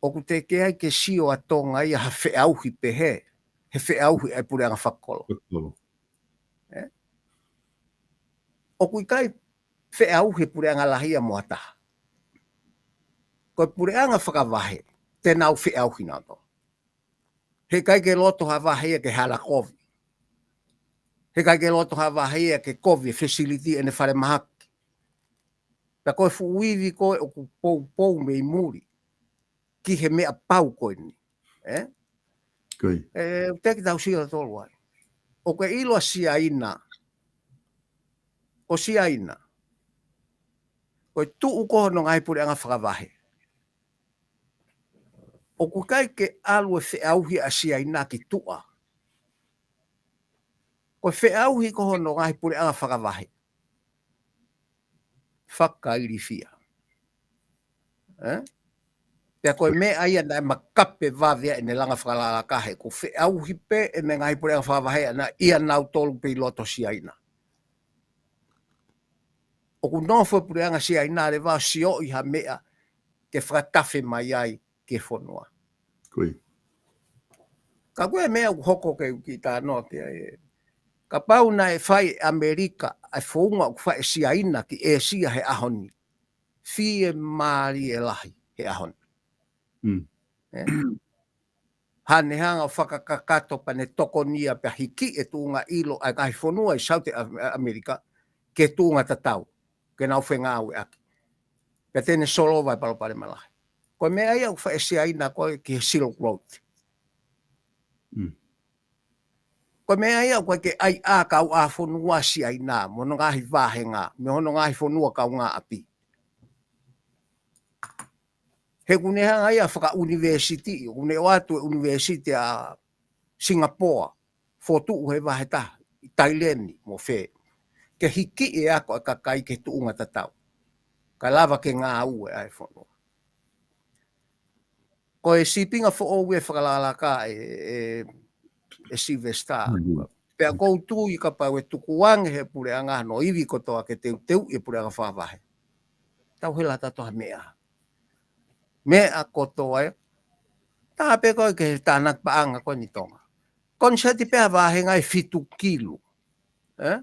ʻOku teʻeki ai ke sio ʻa Tonga ia ha feʻauhi pehē, he feʻauhi ʻa e puleʻanga fakakolo. Fakakolo. Ē? ʻOku ʻikai feʻauhi e puleʻanga lahi ia mo ha taha. Ko e puleʻanga fakavahe, te nau feʻauhi nautolu. Heʻikai ke loto ha vahe ia ke hala kovi. Heʻikai ke loto ha vahe ia ke kovi e facility ʻene falemahaki. Pea ko e fuʻu ivi ko ē ʻoku poupou mei muli ki he meʻa pau ko eni. Ē? Ko ia. Ē, ʻoku teʻeki tau sio tautolu ai. ʻOku ke ʻilo ʻa Siaina. Ko Siaina, ko e tuʻu ko hono ngaahi puleʻanga fakavahe. ʻOku ʻikai ke ʻalu e feʻauhi ʻa Siaina ki tuʻa. Ko e feʻauhi ko hono ngaahi puleʻanga fakavahe. Fakailifia. Ē? Pea ko e meʻa ia naʻe makape vave ai ʻene langa fakalakalaka he ko e feʻauhi pē ʻene ngaahi puleʻanga fakavahe ʻana ia nautolu pē ʻi loto Siaina. ʻOku nofo e puleʻanga Siaina leva ʻo sioʻi ha meʻa ke fakatafe mai ai ki he fonua. Ko ia. Ka ko e meʻa ʻoku hoko ke u kiʻi talanoa ki ai ē. Kapau naʻe fai ʻe ʻAmelika ʻa e founga ʻoku fai ʻe Siaina ki ʻĒsia he ʻaho ni, fiemālie lahi he ʻaho ni. Mm. Ē? Hangē ʻene hanga ʻo fakakakato pea ne tokonia pea hiki e tuʻunga ʻilo ʻa e ngaahi fonua ʻi South ʻAmelika ki he tuʻunga tatau ke nau fengāueʻaki. Pea te ne solova e palopalema lahi. Ko e meʻa ia ʻoku fai ʻe Siaina ko ē ki he Silk Road. Mm. Ko e meʻa ia ʻoku ʻikai ke ʻai ʻa e kau ʻa fonua Siaina mo hono ngaahi vāhenga, mo hono ngaahi fonua kaungāʻapi. He ʻoku ne hanga ia ʻo fakaʻunivēsiti, ʻoku ne ʻoatu e ʻunivēsiti ʻa Singapoa, fokotuʻu he vahe taha, ʻi Taileni mo fē. Ke hiki e ako ʻa e kakai ki he tuʻunga tatau. Kae lava ke ngāue ʻa e fonua. Ko e sīpinga foʻou ē fakalakalaka ē, ē, ē Sylvester. Mm. Pea ʻoku ou tui kapau ʻe tukuange he puleʻanga hono ivi kotoa ke teuteuʻi e puleʻanga fakavahe, tau hela tautolu ha meʻa. Meʻa kotoa ē. Taha pē ko ē ke tānaki paʻanga ko eni Tonga. Koniseti pē ʻa e vāhenga ʻe fitu kilu. Ē?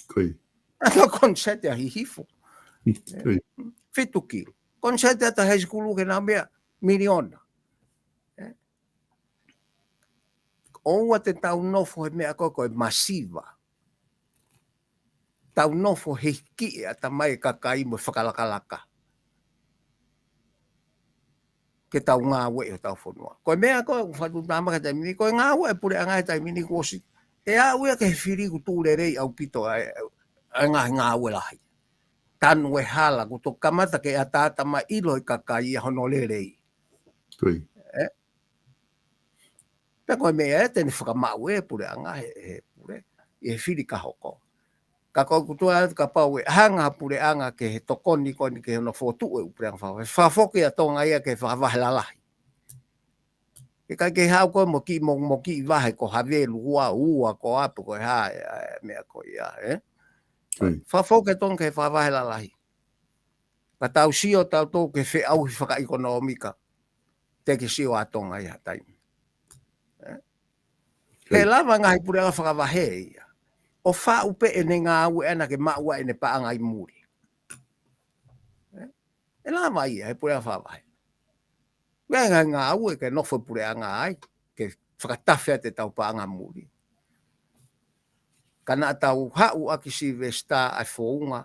Ko ia. ʻA e koniseti ʻa Hihifo. Ko ia. Fitu kilu. Koniseti ʻa e high school ke nau meʻa miliona. Ē? ʻOua te tau nofo he meʻa ko ē ko e masiva. Tau nofo he hiki e ʻatamai e kakai mo e fakalakalaka ke tau ngāueʻi hotau fonua. Ko e meʻa ko ē ʻoku fakatamaki he taimi ni, ko e ngāue e puleʻanga he taimi ni kuo ʻosi, ʻe aʻu ia ki he fili ʻoku tuʻu lelei ʻaupito ʻa e, ʻa e ngaahi ngāue lahi. Tanu e hala, kuo toki kamata ke ʻataʻatā mai ʻilo ʻe he kakai ia hono lelei. Ko ia. Ē? Pea ko e meʻa ē te ne fakamaʻu e puleʻanga he, he pule, ʻi he fili ka hoko. Ka ko e kuo tuʻu atu kapau ʻe hanga ha puleʻanga ke he tokoni ko eni ke hono fokotuʻu e ʻū puleʻanga fakavahe. Fakafoki ʻa Tonga ia ki he fakavahe lalahi. ʻIkai ke haʻu ko ē mo kiʻi mo, mo kiʻi vahe ko Havelu ua, ua ko ē pe ko e hā e, e meʻa ko ia, ē? Ko ia. Fakafoki ʻa Tonga ki he fakavahe lalahi. Ka tau sio tautolu ki he feʻauhi fakaʻekonōmika, te ke sio ʻa Tonga ia ha taimi. Ē? He lava ngaahi puleʻanga fakavahe ia ʻo faʻu pē ʻene ngāue ʻana ke maʻu ʻa ʻene paʻanga ʻi muli. Ē? ʻE lava ia he puleʻanga fakavahe. Meʻa ngaahi ngāue ke nofo puleʻanga ai, ke fakatafe ʻa ʻetau paʻanga muli. Ka naʻa tau haʻu ʻaki Silivesitā ʻa e founga,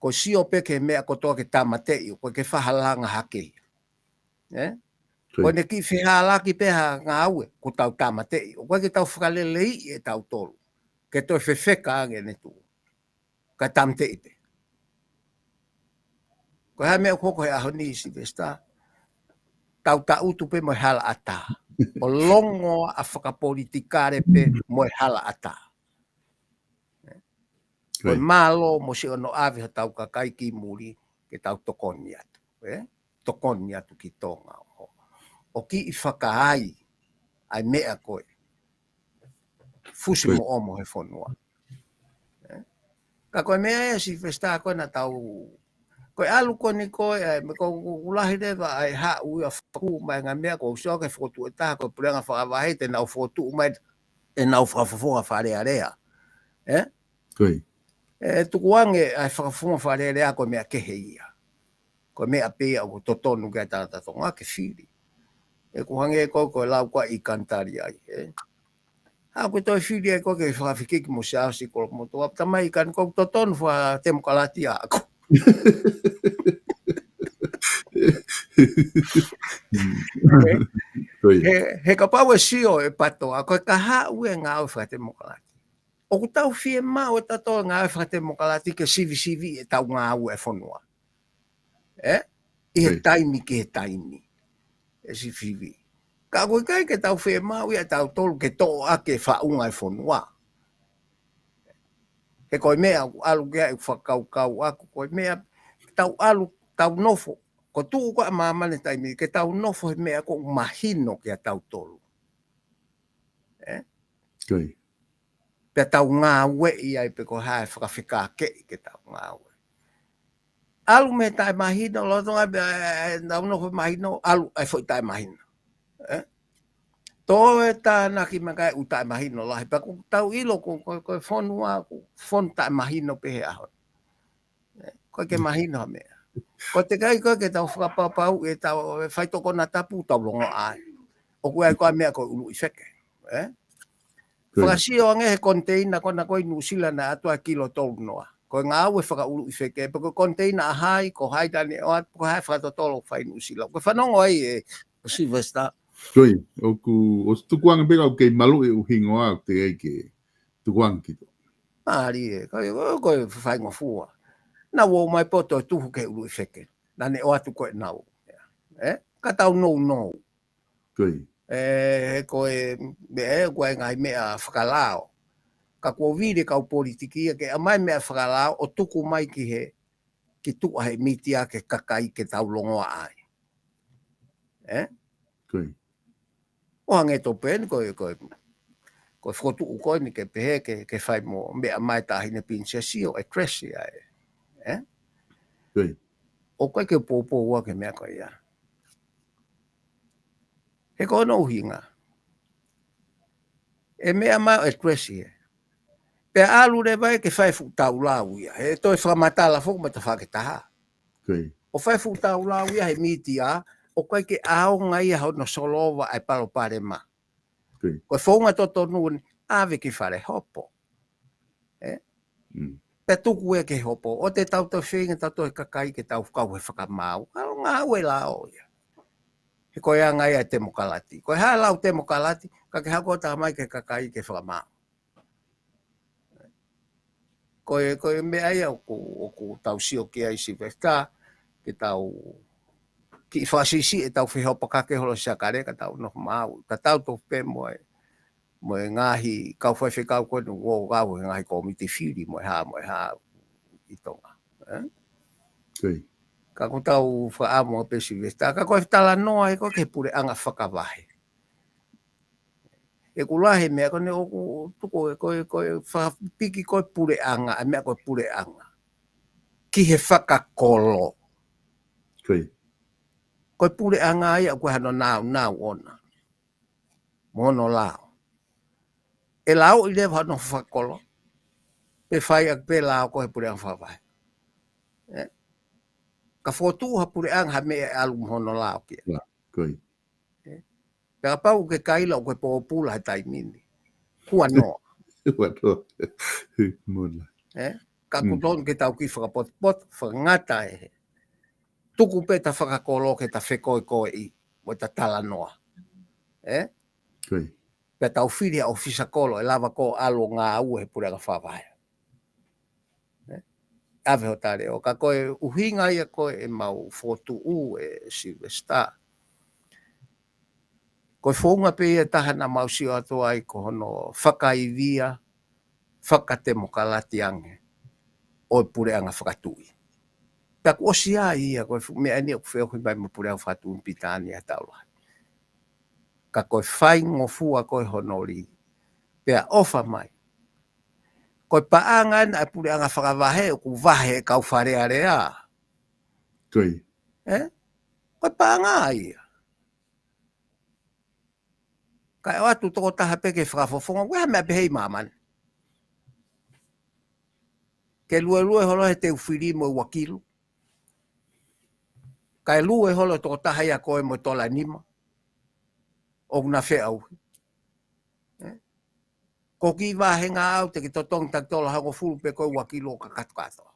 ko e sio pē ki he meʻa kotoa ke tāmateʻi, ʻoku ʻikai ke faʻa langa hake ia. Ē? Ko ʻene kiʻi fehālaaki pē ha ngāue, ko ʻetau tāmateʻi, ʻoku ʻikai ke tau fakaleleiʻi ʻe tautolu ke toe fefeka ange ʻene tuʻu. Ka tāmateʻi pē. Ko e hā e meʻa ʻoku hoko he ʻaho ni Silivesitā? Tau taʻutu pē mo e hala ʻatā. ʻO longoaʻa fakapolitikale pē mo e hala ʻatā. Ko e mālō mo siʻono ʻave hotau kakai ki muli ke tau tokoni atu. Ē? Tokoni atu ki Tonga ʻo, ʻo kiʻi fakaai ʻa e meʻa ko e fusi mo ʻomo he fonua. Ē? Ka ko e meʻa ia Silivesitā ko ē naʻa tau, ko e ʻalu ko eni ko ē, ʻa e, me ko, ko, ko e lahi leva ʻa e haʻu ia fakū mai ngaahi meʻa ko usio ke fokotuʻu ʻe taha ko e puleʻanga fakavahe te nau fokotuʻu mai ʻenau fakafofonga fakalēlea. Ē? Ko ia. ʻE tukuange ʻa e fakafofonga fakalēlea ko e meʻa kehe ia. Ko e meʻa pē ia ʻoku totonu ke tangata Tonga ke fili. ʻE ʻoku hangē ko, ko e lau ko ē ʻa Ikani Taliai, ē? Haʻu ke toe fili ai ko ke fakafikiki mo Siaosi Kolomotuʻa. Tamai Ikani, ʻoku totonu fakatemokalati ʻaʻaku. Ko ia. He, he kapau ʻe sio ʻe Pato, ʻa ko e ka haʻu e ngāue fakatemokalati. ʻOku tau fiemaʻu ʻe tautolu ngāue fakatemokalati ke sivisiviʻi ʻetau ngāue ʻa e fonua. Ē? ʻI he taimi ki he taimi. ʻE sivivi. Ka ʻoku ʻikai ke tau fiemaʻu ia ʻe tautolu ke toʻo ʻaki e faʻunga ʻa e fonua. He ko e meʻa ʻoku ʻalu ki ai ʻeku fakakaukau ʻaku, ko e meʻa tau ʻalu, tau nofo, ko e tuʻu ko ē ʻa māmani taimi, ke tau nofo he meʻa ʻoku mahino kia tautolu. Ē? Ko ia. Pea tau ngāueʻi ai pē ko e hā e fakafekākeʻi ke tau ngāue. ʻAlu mei he taʻemahino, lolotonga pē ʻa e, ʻa e, tau nofo mahino, ʻalu ʻa e foʻi taʻemahino. Ē? Toe tānaki mai ki he ʻū taʻemahino lahi, pea ʻoku tau ʻilo ko, ko, ko e fonua, ko e fonu taʻemahino pē he ʻaho. Ē, ʻoku ʻikai ke mahino ha meʻa. Ko e teʻeki ai ko ē ke tau fakapapauʻi ʻetau, e faitoʻo konatapu tau longoaʻa ai. ʻOku ʻi ai ko e meʻa ko e ʻuluʻi feke. Ē? Ko ia. Fakasio ange he koniteina ko ena ko ē ʻi Nuʻusila naʻe ʻatu ai kilo tolu noa. Ko e ngāue fakaʻuluʻi feke, pe ko e koniteina ʻa hai, ko hai naʻa ne ʻoatu, ko hai fakatotolo fai Nuʻusila. Ko e fanongo ai ē, Silivesitā. Ko ia, ʻoku, ʻosi tukuange pē ka ʻoku kei maluʻi ʻuhinga ʻoku teʻeki ai ke tukuange ki Tonga. Mālie, ko e, ko e faingofua. Naʻa ʻomai poto tuhu ki he ʻuluʻi feke. Naʻa ne ʻoatu ko ē ʻenau. Ē? Ka tau nounou. Ko ia. Ē, ko e, meʻa ē, ko e ngaahi meʻa fakalao. Ka kuo vili kau politiki ia ke ʻomai meʻa fakalao ʻo tuku mai ki he, ki tuʻa he mītia ke kakai ke tau longoaʻa ai. Ē? Ko ia. ʻO hangē tofu pē eni ko e, ko e, ko e fokotuʻu ko eni ke pehē ke, ke fai mo meʻa mai Taʻahine Pilinisesi ʻo address ia ē. Ē? Ko ia. ʻOku ʻikai ke poupou au ki he meʻa ko ia. He ko hono ʻuhinga. ʻE meʻa mai ʻo address ia. Pea ʻalu leva ia ke fai fuʻu taulau ia. He toe fakamatala foki mo e tafaʻaki ʻe taha. Ko ia. ʻO fai fuʻu taulau ia he mītia, ʻoku ʻikai ke ʻaonga ia hono solova ʻa e palopalema. Ko ia. Ko e founga totonu ni, ʻave ki fale hopo. Ē? Mm. Pea tuku ia ke hopo, ʻoua te tau toe feinga tautolu he kakai ke tau kau he fakamaau. ʻAlu ngāue lao ia. He ko e anga ia e temokalati. Ko e hā e lau temokalati, ka ke haʻu ʻo tā mai ki he kakai ke fakamaau. Ko e, ko e meʻa ia ʻoku, ʻoku tau sio ki ai Silivesitā, ke tau kiʻi fakasiʻisiʻi ʻetau fehopakake holo Siakale ka tau nofo maau. Ka tau tofu pē mo e, mo e ngaahi kau faifekau ko eni ʻoku kau he ngaahi kōmiti fili mo e hā, mo e hā ʻi Tonga. Ē? Ko ia. Ka ko ʻetau fakaʻamu pē Silivesitā, ka ko e talanoa ē ko e ki he puleʻanga fakavahe. ʻOku lahi e meʻa ko eni ʻoku tuku ē ko e, ko e fakapiki ko e puleʻanga, ʻa e meʻa ko e puleʻanga. Ki he fakakolo. Ko e puleʻanga ia ʻoku ʻi ai hano naunau ʻona mo hono lao. ʻE lao ʻi leva hono fakakolo, pe fai ʻaki pē lao ko ē he puleʻanga fakavahe. Ka fokotuʻu ha puleʻanga ha meʻa ʻe ʻalu mo hono lao ki ai. Pea kapau ke kaila ʻoku ke pōpula he taimi ni, kuo noa. Ka ʻoku tonu ke tau kiʻi fakapotopoto, fakangata ē, tuku pē ʻeta fakakolo ke ta fekoekoeʻi mo ʻeta talanoa. Pea tau fili ha ʻōfisa kolo ʻe lava ko ʻalu ʻo ngāue he puleʻanga fakavahe. ʻAve ho tale ʻo ka ko e ʻuhinga ia ko ē ʻemau fokotuʻu ē Sylvester. Ko e founga pē ia ʻe taha naʻa mau sio atu ai ko hono fakaivia fakatemokalati ange ʻo e puleʻanga fakatuʻi. Pea kuo ʻosi ia ko e fuʻu meʻa ni ʻoku feohi mai mo e puleʻanga fakatuʻi Pilitānia he tau lahi. Ka ko e faingofua ko ē hono lī. Pea ʻofa mai. Ko e paʻanga ena ʻa e puleʻanga fakavahe ʻoku vahe ʻe he kau Fale Alea. Ko e paʻanga ia. Kae ʻoatu tokotaha pē ke fakafofonga, ʻoku ʻi ai ha meʻa pehē ʻi māmani. Ke luelue holo he teu fili mo e ua kilu. Kae lue holo tokotaha ia ko ē mo e tola nima. ʻOku na feʻauhi. Ko e kiʻi vāhenga ʻaʻau te ke totongi taki tola hongofulu pe ko e ua kilu ʻo kakato kātoa.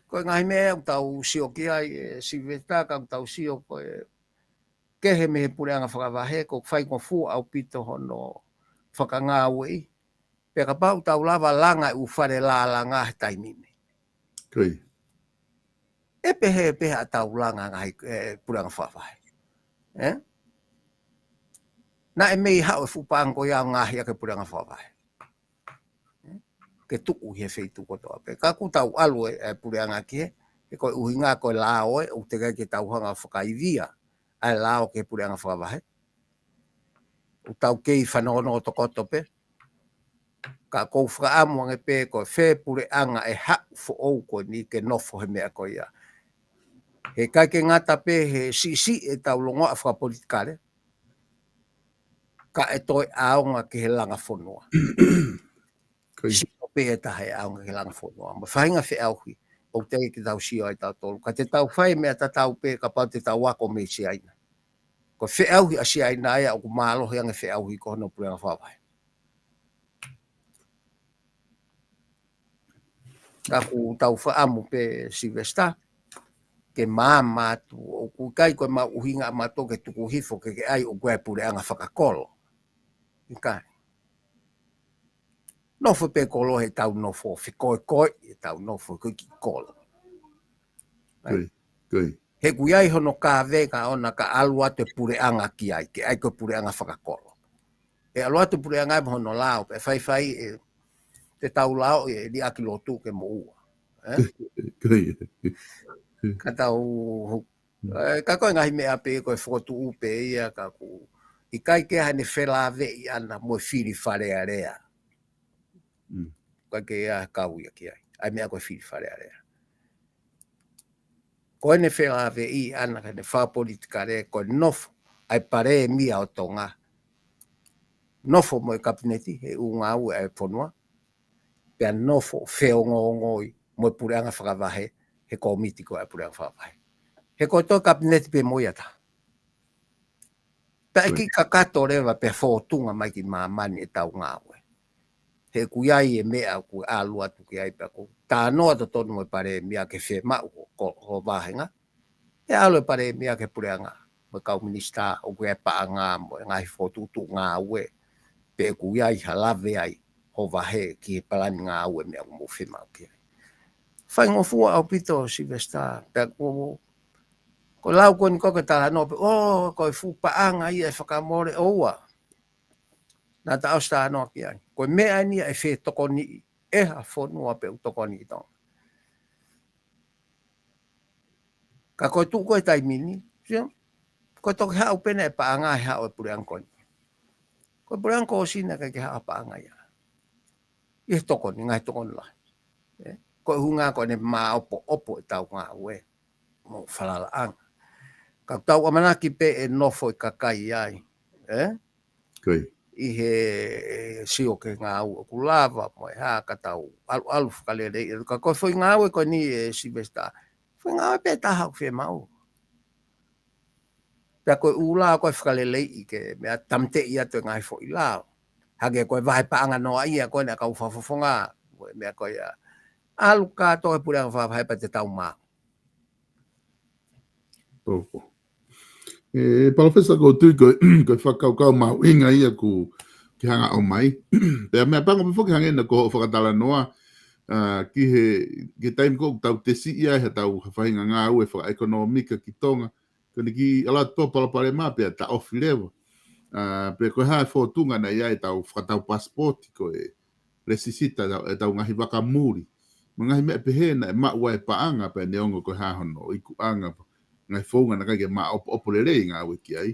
Ko e ngaahi meʻa ʻoku tau sio ki ai ē Sylvester, ka ʻoku tau sio ko e kehe mei he puleʻanga fakavahe, ʻoku faingofua ʻaupito hono fakangāueʻi. Pea kapau ʻoku tau lava langa ʻū fale lālanga he taimi ni. ʻE pehē pē haʻatau langa ngaahi ē puleʻanga fakavahe. Naʻe mei haʻu e fuʻu paʻanga ko ia ʻo ngaohi ʻaki e puleʻanga fakavahe. Ke tuʻu he feituʻu kotoa pē. Ka ʻoku tau ʻalu ē puleʻanga ki he, he ko e ʻuhinga ko e lao ē, ʻoku teʻeki ai ke tau hanga ʻo fakaivia ʻa e lao ki he puleʻanga fakavahe. ʻOku tau kei fanongonongo tokoto pē. Ka ʻoku ou fakaʻamu ange pē ko e fē puleʻanga ʻe haʻu foʻou ko eni ke nofo he meʻa ko ia. He ʻikai ke ngata pē he siʻisiʻi ʻetau longoaʻa fakapolitikale, ka ʻe toe ʻaonga ki he langa fonua. Sio pē ʻe taha ʻe ʻaonga ki he langa fonua. Mo e faʻahinga feʻauhi ʻoku teʻeki ke tau sio ai tautolu. Ka te tau fai meʻa tatau pē kapau te tau ako mei Siaina. Ko e feʻauhi ʻa Siaina ia ʻoku mālohi ange feʻauhi ko hono puleʻanga fakavahe. Ka ʻoku tau fakaʻamu pē Sylvester, ke maama atu, ʻoku ʻikai ko e maʻu ʻuhinga ʻa mautolu ke tuku hifo ke ke ʻai ʻoku ʻi ai e puleʻanga fakakolo. ʻIkai. Nofo pē kolo he tau nofo, fekoekoeʻi ʻetau nofo ko e kiʻi kolo. He ʻoku ʻi ai hono kaveinga ʻona ka ʻalu atu e puleʻanga ki ai, ke ʻai ko e puleʻanga fakakolo. ʻE ʻalu atu e puleʻanga mo hono lao, pea faifai ē, te tau lao ē liʻaki lotu ke moʻua. Ka tau, ka ko e ngaahi meʻa pē ko e fokotuʻu pē ia ka ʻoku ʻikai ke ʻi ai haʻane felāveʻi ʻana mo e fili Fale Alea. ʻIkai ke ʻi ai ha kau ia ki ai. ʻA e meʻa ko e fili Fale Alea. Ko ʻene felāveʻi ʻana ka ʻene fakapolitikale ko e nofo ʻa e palēmia ʻo Tonga. Nofo mo e kapineti he ʻū ngāue ʻa e fonua. Pea nofo feongoongoi mo e puleʻanga fakavahe he kōmiti ko ē ʻa e puleʻanga fakavahe. He ko e toe kapineti pē mo ia taha. Pea ʻe kiʻi kakato leva pea fōtunga mai ki māmani ʻetau ngāue. He ʻoku ʻi ai e meʻa ʻoku ʻalu atu ki ai pea ʻoku talanoa totonu mo e palēmia ke fiemaʻu ho, ho vāhenga. ʻE ʻalu e palēmia ki he puleʻanga mo e kau minisitā ʻoku ʻi ai e paʻanga mo e ngaahi fokotuʻutuʻu ngāue. Pe ʻoku ʻi ai ha lave ai ho vahe ki he palani ngāue meʻa ʻoku mou fiemaʻu ki ai. Faingofua ʻaupito Sylvester, pea ʻoku, ko e lau ko eni ko e talanoa pē, ʻo, ko e fuʻu paʻanga ia ʻe fakamole ʻoua. Naʻa ta ʻosi talanoa ki ai. Ko e meʻa eni ia ʻe fetokoniʻi ʻe ha fonua pe ʻoku tokoni ʻi Tonga. Ka ko e tuʻu ko ē taimi ni, sio, ko e toki haʻu pē ʻena e paʻanga ʻe haʻu e puleʻanga ko eni. Ko e puleʻanga ko ʻosi naʻe ʻikai ke haʻu ha paʻanga ia. ʻI he tokoni, ngaahi tokoni lahi. Ko e ʻuhinga ko ʻene māʻopoʻopo ʻetau ngāue mo falalaʻanga. Ka tau ʻamanaki pē ʻe nofo e kakai ai, ē? Ko ia. ʻI he sio ki he ngāue ʻoku lava mo e hā ka tau ʻaluʻalu fakaleleiʻi. Ka ko e foʻi ngāue ko eni ē Sylvester, foʻi ngāue pē taha ʻoku fiemaʻu. Pea ko e ʻū lao ko e fakaleleiʻi ke meʻa tāmateʻi atu e ngaahi foʻi lao. Hangē ko e vahe paʻanga noa ia ko ena kau fakafofonga, ko e meʻa ko ia. ʻAlu kātoa e puleʻanga fakavahe pea te tau maʻu. Tō. ʻE, Palōfesa, ʻoku ou tui ko e, ko e fakakaukau mahuʻinga ia ʻoku ke hanga ʻo ʻomai. Pea meʻapango pē foki hangē ko hoʻo fakatalanoa, ʻa, ki he, ki he taimi ko ē ʻoku tau tesiʻi ai haʻatau faʻahinga ngāue fakaʻekonōmika ki Tonga, ko eni kiʻi ʻalu atu pē palopalema pea taʻofi leva. ʻA, pea ko e hā e fōtunga naʻe ʻi ai ʻetau fakatau pasipoti ko e lēsisita ʻetau, ʻetau ngaahi vaka muli. Mo e ngaahi meʻa pehē naʻe maʻu ai e paʻanga pea neongo ko e hā hono ikuʻanga, ngaahi founga naʻe ʻikai ke māʻopoʻopo lelei e ngāue ki ai.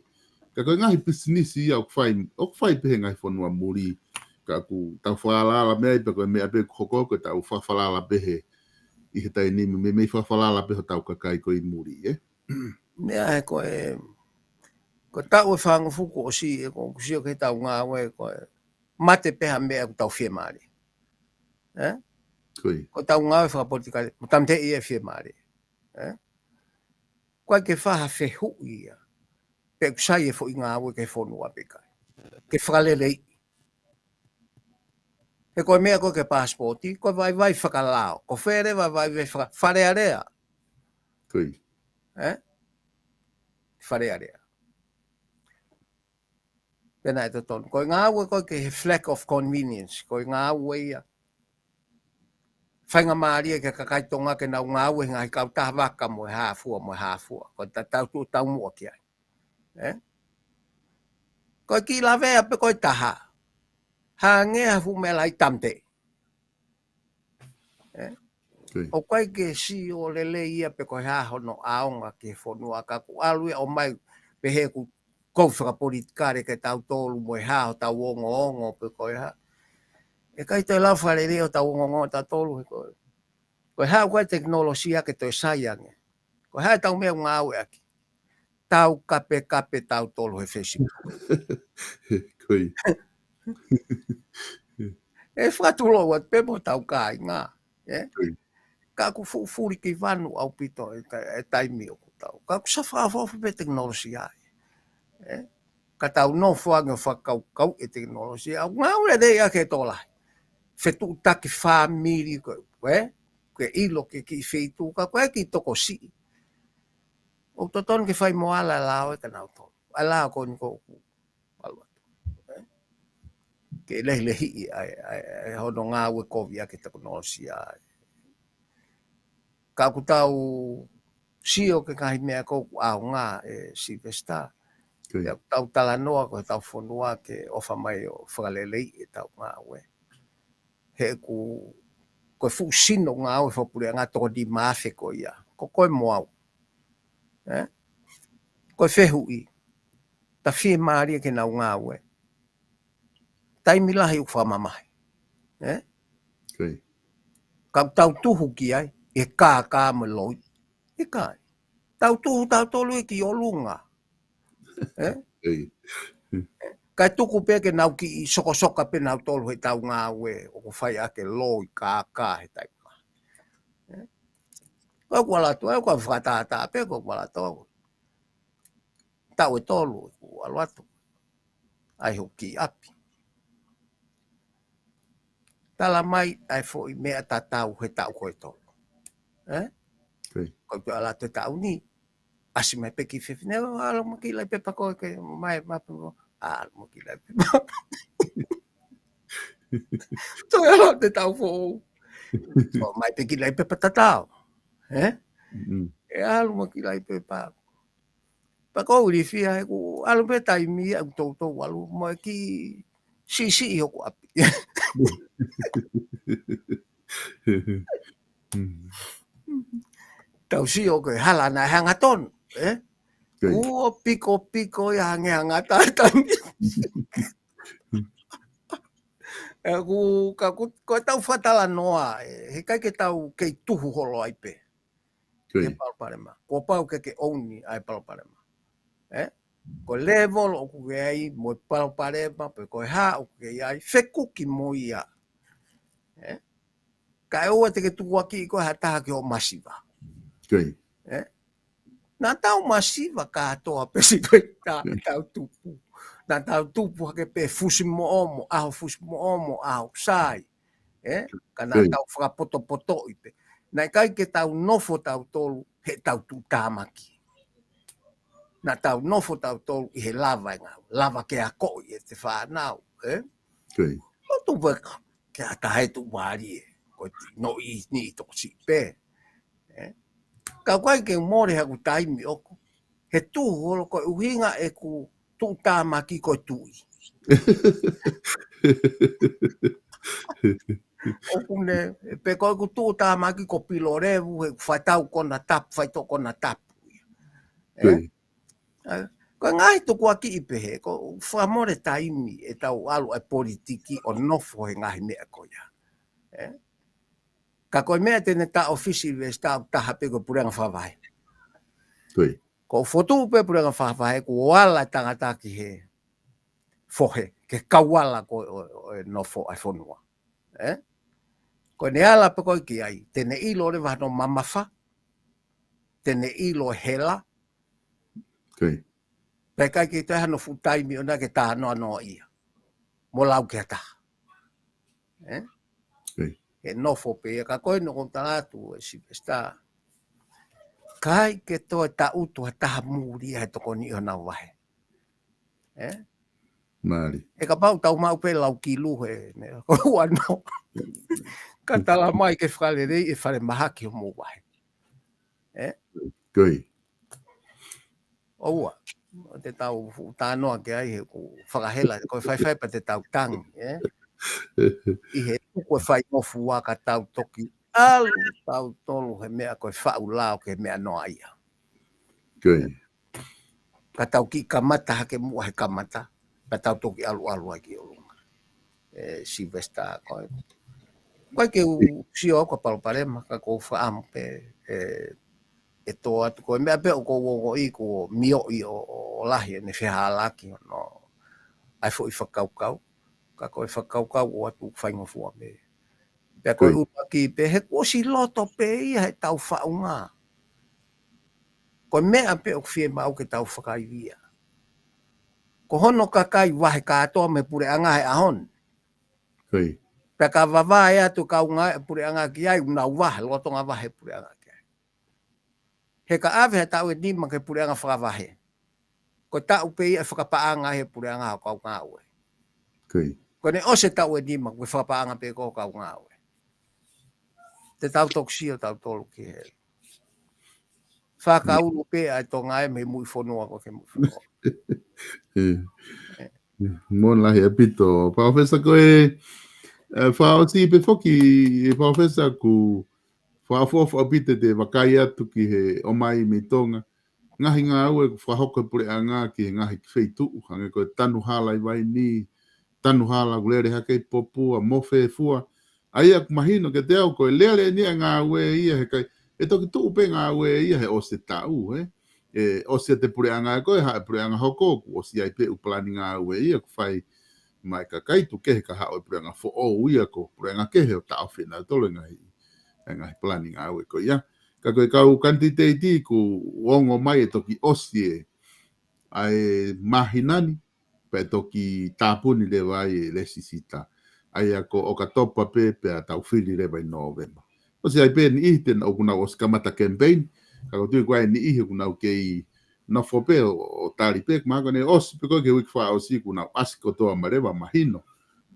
Ka ko e ngaahi pisinisi ia ʻoku fai, ʻoku fai pē he ngaahi fonua muli. Ka ʻoku tau falala mei ai pea ko e meʻa pē ʻoku hoko ko ʻetau falala pē he, ʻi he taimi ni, meimei falala pē hotau kakai ko ē ʻi muli, ē? Meʻa ē ko e, ko e taʻu ʻe fāngofulu kuo ʻosi ē, ko ʻeku sio ki heʻetau ngāue ko e mate pē ha meʻa ʻoku tau fiemālie. Ē? Ko ia. Ko ʻetau ngāue fakapolitikale, mo tāmateʻi e fiemālie. Ē? Ko e ke fai ha fehuʻi ia pe ʻoku sai e foʻi ngāue ki he fonua pe ʻikai. Ke fakaleleiʻi. He ko e meʻa ko ē ki he pasipoti, ko e vaivai fakalao. Ko fē leva e vaivai faka-, Fale Alea. Ko ia. Ē? Fale Alea. Pea naʻe totonu. Ko e ngāue ko ē ki he flag of convenience. Ko e ngāue ia. Faingamālie ki he kakai Tonga ke nau ngāue he ngaahi kautaha vaka mo e hā fua, mo e hā fua. Ko e ta-, tau tuʻu taumuʻa ki ai. Ē? Ko e kiʻi lavea pē ko e taha. Hangē ha fuʻu meʻa lahi tāmateʻi. Ē? Ko ia. ʻOku ʻikai ke sio lelei ia pe ko e hā hono ʻaonga ki he fonua ka ʻoku ʻalu ia ʻo ʻomai pehē ʻoku kou fakapolitikale ke tau tolu mo e hā hotau ongoongo pe ko e hā. ʻE ʻikai toe lau fakalelei hotau ongoongo ʻa tautolu he ko e. Ko e hā ʻoku ʻikai tekinolosia ke toe sai ange. Ko e hā ʻetau meʻa ʻoku ngāueʻaki. Tau kapekape tautolu he Facebook. Ko ia. ʻE fakatulou atu pē mo hotau kāinga. Ē? Ko ia. Ka ʻoku fuʻu fuli ki vanu ʻaupito e ta-, e taimi ʻoku tau. Ka ʻoku sa fakaʻofoʻofa pē tekinolosia. Ē? Ka tau nofo ange ʻo fakakaukau e tekinolosia. ʻOku ngāue lelei ʻaki e tokolahi. Fetuʻutaki fāmili ko ē. Ke ʻilo ki he kiʻi feituʻu ka ko e kiʻi tokosiʻi. ʻOku totonu ke fai mo ala lao ē ka nau tolu. Ala ko eni ko ʻoku ʻalu atu. Ē? Ke lehilehiʻi ai, ai, ai hono ngāue kovi ʻaki e tekinolosia ai. Ka ʻoku tau sio ki he ngaahi meʻa ko ē ʻoku ʻaonga ē Sylvester. Ko ia. Pea ʻoku tau talanoa ko ʻetau fonua ke ʻofa mai ʻo fakaleleiʻi ʻetau ngāue. He ʻoku, ko e fuʻu sino ngāue fakapuleʻanga toko nima afe ko ia. Ko koe mo au. Ē? Ko e fehuʻi. Ta fiemālie ke nau ngāue. Taimi lahi ʻoku fakamamahi. Ē? Ko ia. Ka ʻoku tau tuhu ki ai, ʻi he kākā mo e loi. ʻIkai. Tau tuhu tautolu ia ki ʻolunga. Ē? Ko ia. Kae tuku pē ke nau kiʻi sokosoka pē nautolu heʻetau ngāue, ʻoku fai ʻaki e loi kākā he taimi lahi. Ē? Ko ʻeku ʻalu atu, ʻoku ou fakatātā pē, ko ʻeku ʻalu atu. Taʻu ʻe tolu, ʻoku ou ʻalu atu. ʻAi hoku kiʻi ʻapi. Tala mai ʻa e foʻi meʻa tatau he taʻu ko ē tolu. Ē? Ko ia. Ko e ʻalu atu he taʻu ni. ʻAsi mai pē kiʻi fefine, ʻalu mo kiʻi laʻi pepa ko ē ke mai, mai pē mo. ʻAlu mo kiʻi laʻi pepa. Toe ʻalu atu he taʻu foʻou. ʻO mai pē kiʻi laʻi pepa tatau. Ē? Mm. ʻE ʻalu mo kiʻi laʻi pepa. Pea ko e ʻulifi ai ʻoku ʻalu pē taimi ia ʻoku toutou ʻalu mo e kiʻi siʻisiʻi hoku ʻapi. Tau sio ko e hala naʻe hangatonu, ē? Ko ia. Kuo pikopiko ia hangē ha ngata taimi. ʻE, ʻoku, ka ʻoku, ko e tau fakatalanoa, ʻe, heʻikai ke tau kei tuhu holo ai pē. Ko ia. He palopalema. Kuo pau ke ke ʻouni ʻa e palopalema. ʻE? Ko e level ʻoku ke ai, mo e palopalema, pe ko e hā ʻoku ke ai, fekuki mo ia. ʻE? Kae ʻoua te ke tukuakiʻi koe ha taha ki hoʻo masiva. Ko ia. ʻE? Naʻa tau masiva kātoa pē si pē ta, tau tupu. Naʻa tau tupu hake pē Fusimoʻomo, ʻaho Fusimoʻomo, ʻaho Sai. ʻE? Ka naʻa tau fakapotopotoʻi pē. Naʻe ʻikai ke tau nofo tautolu, he tau tuʻutāmaki. Naʻa tau nofo tautolu ʻi he lava e ngāue. Lava ke akoʻi ʻe te fānau. ʻE? Ko ia. Lotu pē ke ʻata he tuʻu vālie. Ko e noʻi ni tokosiʻi pē. ʻE? Ka ʻoku ʻikai ke mole haku taimi ʻoku. He tuʻu holo ko e ʻuhinga ʻeku tuʻutāmaki ko e tuʻi. ʻOku ne, pe ko ʻeku tuʻutāmaki ko Pilolevu, he faitau kona tapu, faitau kona tapu. ʻE? Ko ia. ʻA, ko e ngaahi tukuakiʻi pehē, ko e fakamole taimi ʻe tau ʻalu ʻa e politiki ʻo nofo he ngaahi meʻa ko ia. ʻE? Ka ko e meʻa te ne tā ʻofisi ʻi Vesitā ʻoku taha pē ko e puleʻanga fakavahe. Ko ia. Ko e fotu pē puleʻanga fakavahe, kuo ala e tangata ki he fohe, ke kauala ko e, ʻo, ʻo e nofo ʻa e fonua. ʻE? Ko ʻene ala pē ko ē ki ai, te ne ʻilo leva hono mamafa, te ne ʻilo hela. Ko ia. Pea ʻikai ke toe hano fuʻu taimi ʻona ke tānoanoa ia. Mo lau ke ata. ʻE? Ko ia. He nofo pē ia ka ko e noko talatu ʻe Silivesitā. ʻIkai ke toe taʻutu ha taha muli he tokoni ʻi honau vahe. ʻE? Mālie. ʻE kapau tau maʻu pē lau kilu he, ne, ko uano. Ka tala mai ke fakalelei ʻe falemahaki homou vahe. ʻE? Ko ia. ʻOua. ʻO te tau fuʻu tānoa ke ai he ʻoku fakahela, ko e faifai pea te tau tangi, ʻe? ʻI he tuku e faingofua ka tau toki ʻalu tautolu he meʻa ko e faʻu lao ke meʻa noa ia. Ko ia. Ka tau kiʻi kamata hake muʻa he kamata, ka tau toki ʻaluʻalu ai ki ʻolunga. ʻE, Silivesitā, ko e. ʻIkai ke u sio au ko e palopalema, ka ʻoku ou fakaʻamu pē, ʻe, ʻe tō atu ko e meʻa pē ʻoku ou ongoʻi kuo mioʻi ʻo, ʻo, ʻo lahi ʻene fehālaaki ʻo no. ʻA e foʻi fakakaukau, ka ko e fakakaukau ʻoatu faingofua pē. Pea ko e ʻuluaki pē, he kuo ʻosi loto pē ia he tau faʻunga. Ko e meʻa pē ʻoku fiemaʻu ke tau fakaivia. Ko hono kakai vahe kātoa mei he puleʻanga he ʻaho ni. Ko ia. Pea ka vavae atu kaungā e puleʻanga ki ai, ʻoku nau vahe, lolotonga vahe puleʻanga ki ai. He ka ʻave ha taʻu ʻe nima ki he puleʻanga fakavahe. Ko e taʻu pē ia ʻe fakapaʻanga he puleʻanga ʻo kaungāue. Ko ia. Ko ʻene ʻosi e taʻu ʻe nima, ko e fakapaʻanga pē ko kaungāue. Te tau toki sio tautolu ki he. Fakaulu pē ʻa e Tonga ē mei muʻi fonua ko ke muʻi fonua. ʻE. Mo lahi ʻaupito. Palōfesa ko e, ʻe, fakaʻosi pē foki, ʻe Palōfesa ʻoku fakaʻofoʻofa ʻaupito te vakai atu ki he ʻomai mei Tonga. Ngaahi ngāue ʻoku fakahoko he puleʻanga ki he ngaahi feituʻu. Hangē ko e tanu hala ʻi Vainī, tanu hala ʻoku lele hake ʻi Popua, mo Fefua. ʻA ia ʻoku mahino kiate au ko e lele ni ʻa e ngāue ia he ʻikai, ʻe toki tuʻu pē ngāue ia he ʻosi e taʻu, ē? ʻE ʻosi ʻa e puleʻanga ko ē, haʻu e puleʻanga hoko, kuo ʻosi ai pē ʻū palani ngāue ia, ʻoku fai mai kakai tuku kehe ka haʻu e puleʻanga foʻou ia ko e puleʻanga kehe ʻo taʻofi ʻenautolu e ngaahi, e ngaahi palani ngāue ko ia. Ka ko e kau kanititeiti ʻoku ongo mai ʻe toki ʻosi e, ʻa e māhina ni, pea toki tāpuni leva ai e lēsisita. ʻA ia ko ʻOkatopa pē, pea tau fili leva ʻi Nōvema. ʻOsi ai pē niʻihi te nau ʻoku nau ʻosi kamata campaign, ka ʻoku ou tui ko e niʻihi ʻoku nau kei nofo pē ʻo, ʻo tali pē, mahalo ko ʻene ʻosi pē ko e ke uike fakaʻosi ʻoku nau ʻasi kotoa mai leva mahino,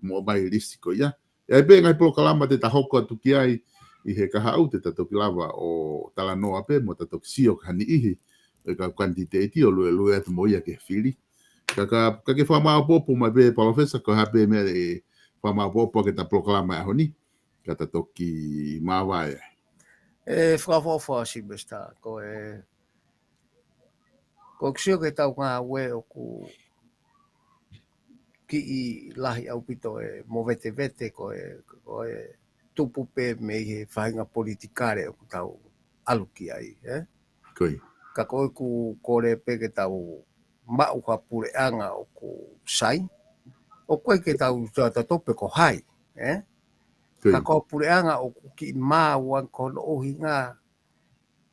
mo ʻomai lisi ko ia. ʻE ai pē ngaahi polokalama te ta hoko atu ki ai ʻi he kahaʻu te ta toki lava ʻo talanoa pē mo ta toki sio ki ha niʻihi ʻo e kau kanititeiti ʻo luelue atu mo ia ke fili. Ka, ka, ka ke fakamāopoopo mai pē Palōfesa ko e hā pē meʻa ʻe fakamāopoopo ʻaki ʻeta polokalama ʻi he ʻaho ni, ka ta toki māvae ai. ʻE fakaʻofoʻofa Silivesitā, ko e, ko e sio ki he tau ngāue ʻoku kiʻi lahi ʻaupito e movetevete ko e, ko e tupu pē mei he faʻahinga politikale ʻoku tau ʻalu ki ai, ē? Ko ia. Ka ko ʻeku kole pē ke tau maʻu ha puleʻanga ʻoku sai, ʻoku ʻikai ke tau tau tau pe ko hai, ē? Ko ia. Ka ko e puleʻanga ʻoku kiʻi maau ange ko hono ʻuhinga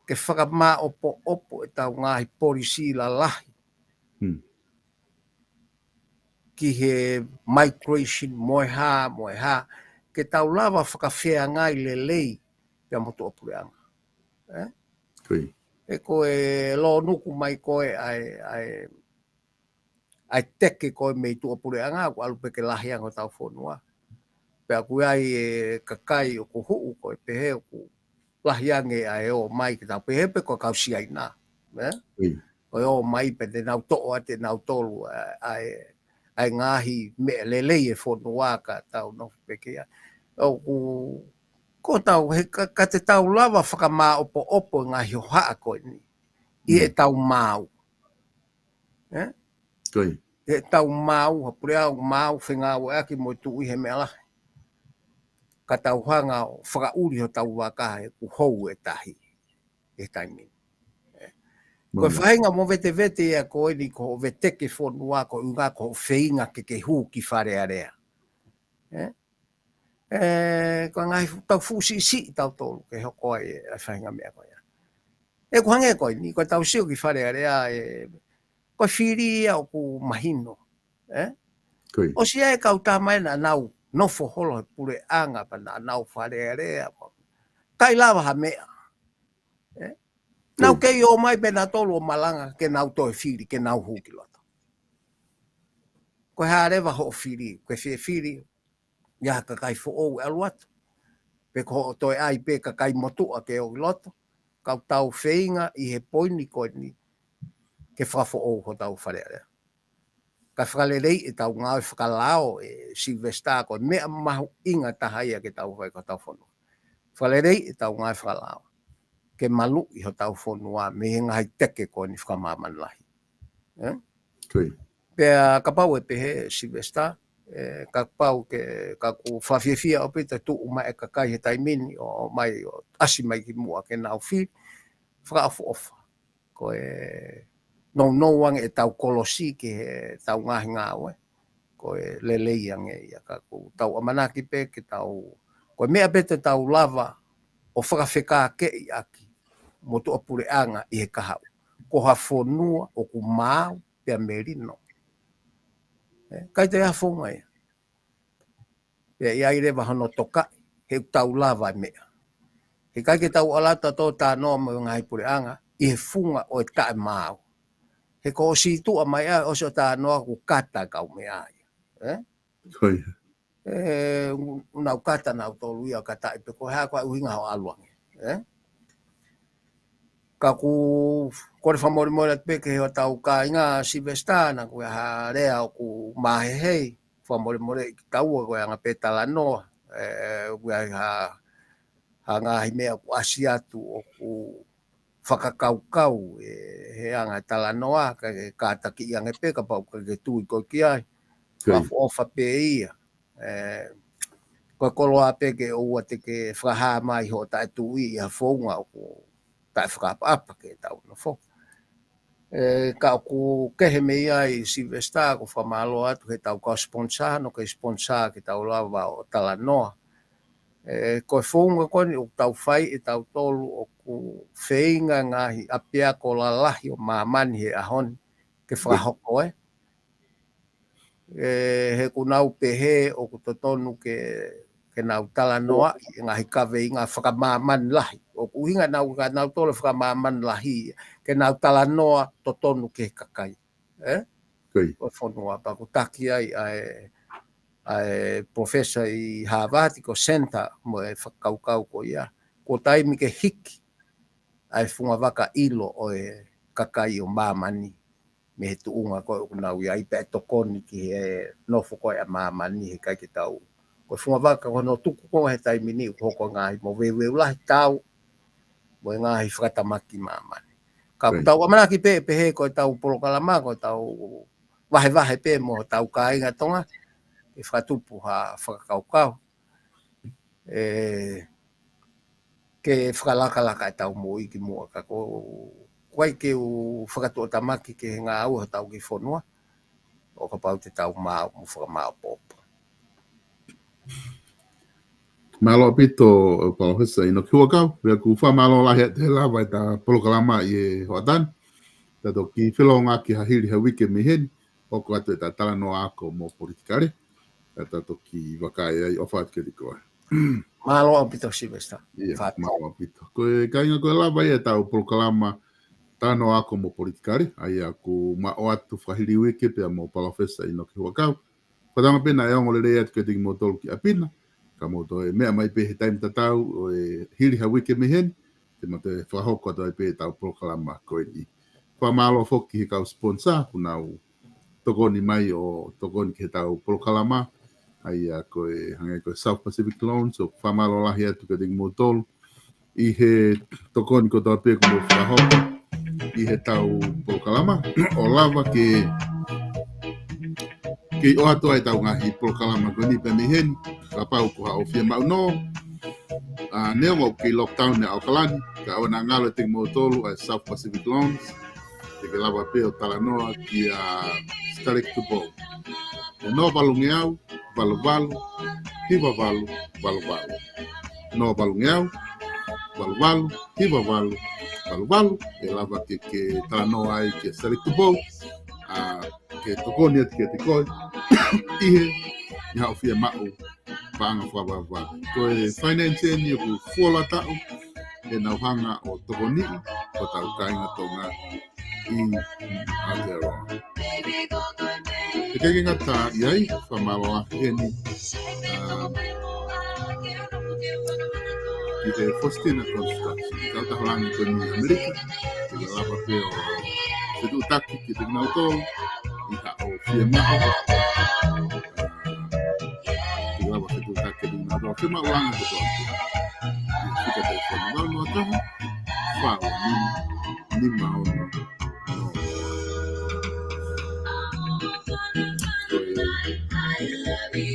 ke fakamāʻopoʻopo ʻetau ngaahi polisī lalahi. Hmm. Ki he migration mo e hā, mo e hā, ke tau lava fakafeangai lelei pea mo tuʻapuleʻanga. Ē? Ko ia. He ko e lōnuku mai ko ē ʻa e, ʻa e, ʻa e teke ko ē mei tuʻapuleʻanga, ʻoku ʻalu pē ke lahi ange hotau fonua. Pea ʻoku ʻi ai e kakai ʻoku huʻu ko ē pehē ʻoku lahi ange ʻa e ō mai ke tau pehē pē ko e kau Siaina, ē? Ko ia. Ko e ō mai pē te nau toʻo ʻa e nautolu ʻa e, ʻa e, ʻa e ngaahi meʻa lelei e fonua ka tau nofo pē ki ai. ʻOku, ko tau, he ka, ka te tau lava fakamāʻopoʻopo e ngaahi hohaʻa ko eni ʻi heʻetau maau. Ē? Ko ia. ʻEtau maau, ha puleʻanga maau, fengāueʻaki mo e Tuʻi he meʻa lahi. Ka tau hanga ʻo fakaʻuli hotau vaka he ʻoku hou e tahi he taimi ni. Ē? Ko e faʻahinga movetevete ia ko eni ko hoʻo veteki fonua ko e ʻuhinga ko hoʻo feinga ke ke hū ki Fale Alea. Ē? Ē, ko e ngaahi fu-, tau fuʻu siʻisiʻi tautolu ke hoko ai e faʻahinga meʻa ko ia. ʻOku hangē ko eni, ko ʻetau sio ki Fale Alea ē, ko e fili ia ʻoku mahino. Ē? Ko ia. ʻOsi ʻi ai e kau tama ē naʻa nau nofo holo he puleʻanga pea naʻa nau Fale Alea. ʻIkai lava ha meʻa. Ē? Nau kei ō mai pē nautolu ʻo malanga ke nau toe fili, ke nau hū ki loto. Ko e hā leva hoʻo fili, ko e fie fili, ʻi ai ha kakai foʻou ʻe ʻalu atu. Pe ko hoʻo toe ʻai pē kakai motuʻa ke ō ki loto, ka ʻoku tau feinga ʻi he poini ko eni ke fakafoʻou hotau Fale Alea. Ka fakaleleiʻi ʻetau ngāue fakalao ē Sylvester ko e meʻa mahuʻinga taha ia ke tau fai ko hotau fonua. Fakaleleiʻi ʻetau ngāue fakalao ke maluʻi hotau fonua mei he ngaahi teke ko eni fakamāmani lahi. Ē? Ko ia. Pea kapau ʻe pehē Sylvester, ē, kapau ke, ka ʻoku fakafiefia ʻaupito tuʻu mai e kakai he taimi ni ʻo mai ʻo ʻasi mai ki muʻa ke nau fili, fakaʻofoʻofa. Ko e nounou ange ʻetau kolosi ki heʻetau ngaahi ngāue. Ko e lelei ange ia ka ʻoku tau ʻamanaki pē ke tau, ko e meʻa pē te tau lava ʻo fakafekākeʻi ʻaki mo tuʻapuleʻanga ʻi he kahaʻu. Ko ha fonua ʻoku maau pea melino. Ē, ʻikai toe ʻi ai ha founga ia. Pea ʻi ai leva hono tokaʻi, he ʻoku tau lava e meʻa. He ʻikai ke tau ʻalu atu ʻo talanoa mo e ngaahi puleʻanga ʻi he funga ʻo e taʻemaau. He ko hoʻo sītuʻa mai ʻa e ʻosi ʻo talanoa ʻoku kata e kau meʻa ia. Ē? Ko ia. Ē, ʻoku nau kata nautolu ia ʻo kataʻi pē ko e hā ko e ʻuhinga hoʻo ʻalu ange. Ē? Ka ʻoku kole fakamolemole atu pē ki hotau kāinga Sylvester naʻa ʻoku ʻi ai ha lea ʻoku mahehei, fakamolemoleʻi kitaua ko e anga pē talanoa, ē, ʻoku ʻi ai ha, ha ngaahi meʻa ʻoku ʻasi atu ʻoku fakakaukau ē, he anga talanoa, ka ke kātakiʻi ange pē kapau ʻoku ke tui koe ki ai. Ko ia. Fakaʻofoʻofa pē ia. Ē, ko e koloa pē ke ʻoua te ke fakahā mai hoʻo taʻetui ʻi ha founga ʻoku taʻefakaʻapaʻapa ke tau nofo. Ē, ka ʻoku kehe mei ai Sylvester, ʻoku fakamālō atu heʻetau kau sponsor, naʻa nau kei sponsor ke tau lava ʻo talanoa. Ē, ko e founga ko eni ʻoku tau fai ʻe tautolu ʻoku feinga ngaahi ʻapiako lalahi ʻo māmani he ʻaho ni ke fakahoko ē. Ē, he ʻoku nau pehē ʻoku totonu ke, ke nau talanoaʻi e ngaahi kaveinga fakamāmani lahi. ʻOku ʻuhinga nau, ka nau tolo fakamāmani lahi, ke nau talanoa totonu ki he kakai. Ē? Ko ia. ʻO e fonua pea ʻoku taki ai ʻa e, ʻa e professor ʻi Harvard ko Senta mo e fakakaukau ko ia. Ko e taimi ke hiki ʻa e funga vaka ʻilo ʻo e kakai ʻo māmani. Mei he tuʻunga ko ē ʻoku nau ʻi ai pea ʻe tokoni ki he nofo ko ē ʻa māmani he ʻikai ke tau. Ko e funga vaka ko hono tuku ko ē he taimi ni ʻoku hoko ngaahi moveuveu lahi tau mo e ngaahi fakatamaki māmani. Ka ʻoku tau ʻamanaki pē, pehē ko ʻetau polokalama, ko ʻetau vahevahe pē mo hotau kāinga Tonga, ke fakatupu ha fakakaukau. ʻE, ke fakalakalaka ʻetau moʻui ki muʻa ka ko, ʻoku ʻikai ke u fakatuʻotamaki ki he ngāue hotau kiʻi fonua, ʻo kapau te tau maʻu mo fakamāʻopoʻopo. Mālō ʻaupito, Palōfesa ʻInoke Huʻakau, pea ʻoku fakamālō lahi atu he lava ʻeta polokalama ʻi he hoʻatā ni. Tau toki felōngoaki ha hili ha uike mei heni, hoko atu ʻeta talanoa ako mo politikale. Tau toki vakai ai, ʻofa atu kiate koe. Mālō ʻaupito, Sylvester. ʻIa, Fatu. Mālō ʻaupito. Ko e kāinga, ko e lava ia ʻetau polokalama talanoa ako mo politikale, ʻa ia ʻoku ma ʻoatu fakahili uike pea mo Palōfesa ʻInoke Huʻakau. Fakatauange pē naʻe ongo lelei atu kiate kimoutolu ki ʻapi na, ka mou toe meʻa mai pē he taimi tatau ʻo e hili ha uike mei heni, te ma toe fakahoko atu ai pē ʻetau polokalama ko eni. Fakamālō foki he kau sponsor, ʻoku nau tokoni mai ʻo tokoni ki heʻetau polokalama, ʻa ia ko e hangē ko e South Pacific Loans, ʻoku fakamālō lahi atu kiate kimoutolu ʻi he tokoni kotoa pē kuo mou fakahoko ʻi heʻetau polokalama, ʻo lava ke, ke ʻoatu ai ʻetau ngaahi polokalama ko eni pea mei heni, kapau ko haʻo fiemaʻu nō, ʻa, neongo ʻoku kei lockdown ʻa ʻAokalani, ka ʻoua naʻa ngalo ʻiate kimoutolu ʻa e South Pacific Loans, te ke lava pē ʻo talanoa kia Stalek Tupou. ʻE noa valungeau, valu valu, hiva valu, valu valu. Noa valungeau, valu valu, hiva valu, valu valu. ʻE lava ke, ke talanoa ai kia Stalek Tupou, ʻa, ke tokoni atu kiate koe ʻi he, ʻi haʻo fiemaʻu paʻanga fakavavevave. Ko e finance eni ʻoku fuoloa taʻu ʻenau hanga ʻo tokoniʻi hotau kāinga Tonga ʻi Aotearoa. ʻIkai ke ngata ai, fakamālō lahi heni, um, ʻi he Faustina Construction, kautaha langi ko eni ʻi ʻAmelika, te ke lava pē ʻo fetuʻutaki kiate kinautolu ʻi haʻo fiemaʻu. Te ke lava fetuʻutaki kiate kinautolu, fiemaʻu langa kotoa pē. ʻI he fika telefoni valu noa taha, fā ua nima, nima ono noa. Ko e,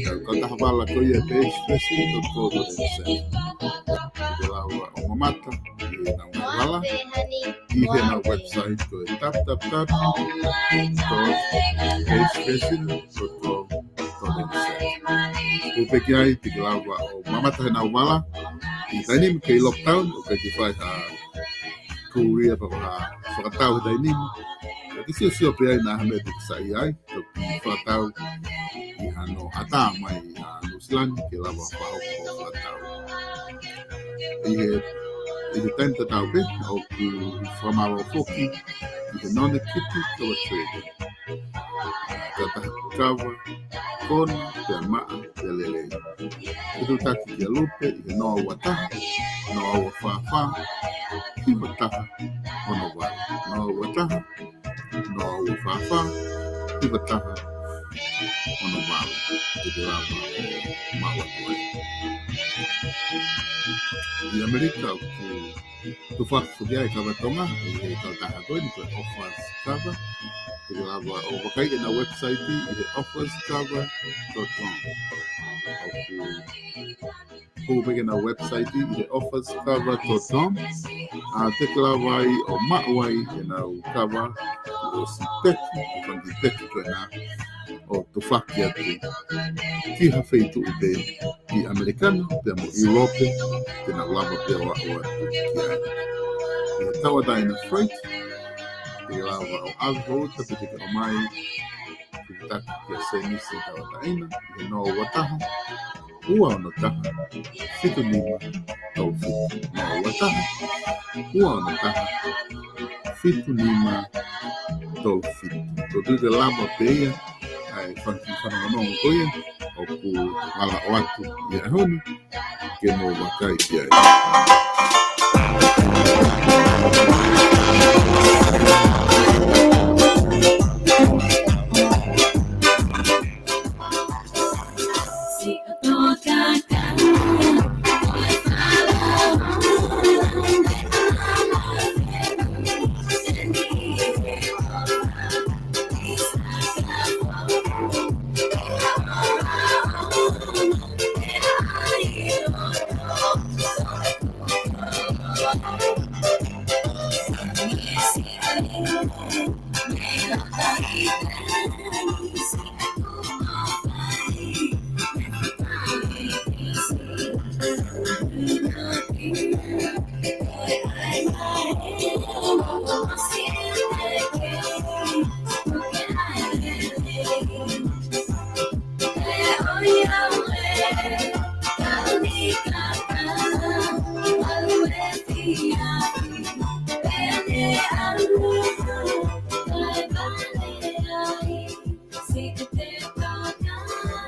ko e kautaha vala ko ia page facing dot co dot N Z. Te ke lava ʻo mamata ʻi heʻenau vala ʻi heʻenau website ko e w w w dot page facing dot co dot n z. Ko e pē ki ai te ke lava ʻo mamata heʻenau vala ʻi he taimi ni kei lockdown, ʻoku ʻikai ke fai ha kuria pe ko ha fakatau he taimi ni. Ka ke siosio pē ai naʻa ha meʻa te ke saiʻia ai, toki fakatau ʻi hano ʻatā mai ʻa Nuʻu Sila ni ke lava fakahoko fakatau. ʻI he, ʻi he taimi tatau pē, ʻoku fakamālō foki ʻi he Nonekiti Kava Trading. Kautaha kava, kona, pea maʻa, pea lelei. Fetuʻutaki kia Lupe ʻi he noa ua taha, noa ua fā fā, hiva taha, ono valu. Noa ua taha, noa ua fā fā, hiva taha, ono valu. Te ke lava ʻo maʻu atu ai. ʻI ʻAmelika ʻoku tufaki foki ai e kava Tonga, ʻi he kautaha ko eni ko e Offers Cover. Te ke lava ʻo vakai ʻenau website ʻi he offers cover dot com. ʻOku hū pē ki heʻenau website ʻi he offers cover dot com. ʻA, te ke lava ai ʻo maʻu ai ʻenau kava, ʻosi peki, ʻo fanga kiʻi peki ko ena ʻo tufaki atu ki ha feituʻu pē ʻi ʻAmelika ni, pea mo ʻIulope, te nau lava pē ʻo aʻu atu ki ai. ʻI he tauʻatāina freight, te ke lava ʻo ʻave ho uta pe te ke ʻomai, fetuʻutaki kia Senisi tauʻatāina, ʻi he noa ua taha, ua ono taha, fitu nima, tolu fitu. Noa ua taha, ua ono taha, fitu nima, tolu fitu. Ko e tuʻu ke lava pē ia ʻa e fanga kiʻi fanongonongo ko ia ʻoku ʻalu atu ʻi he ʻaho ni, ke mou vakai ki ai.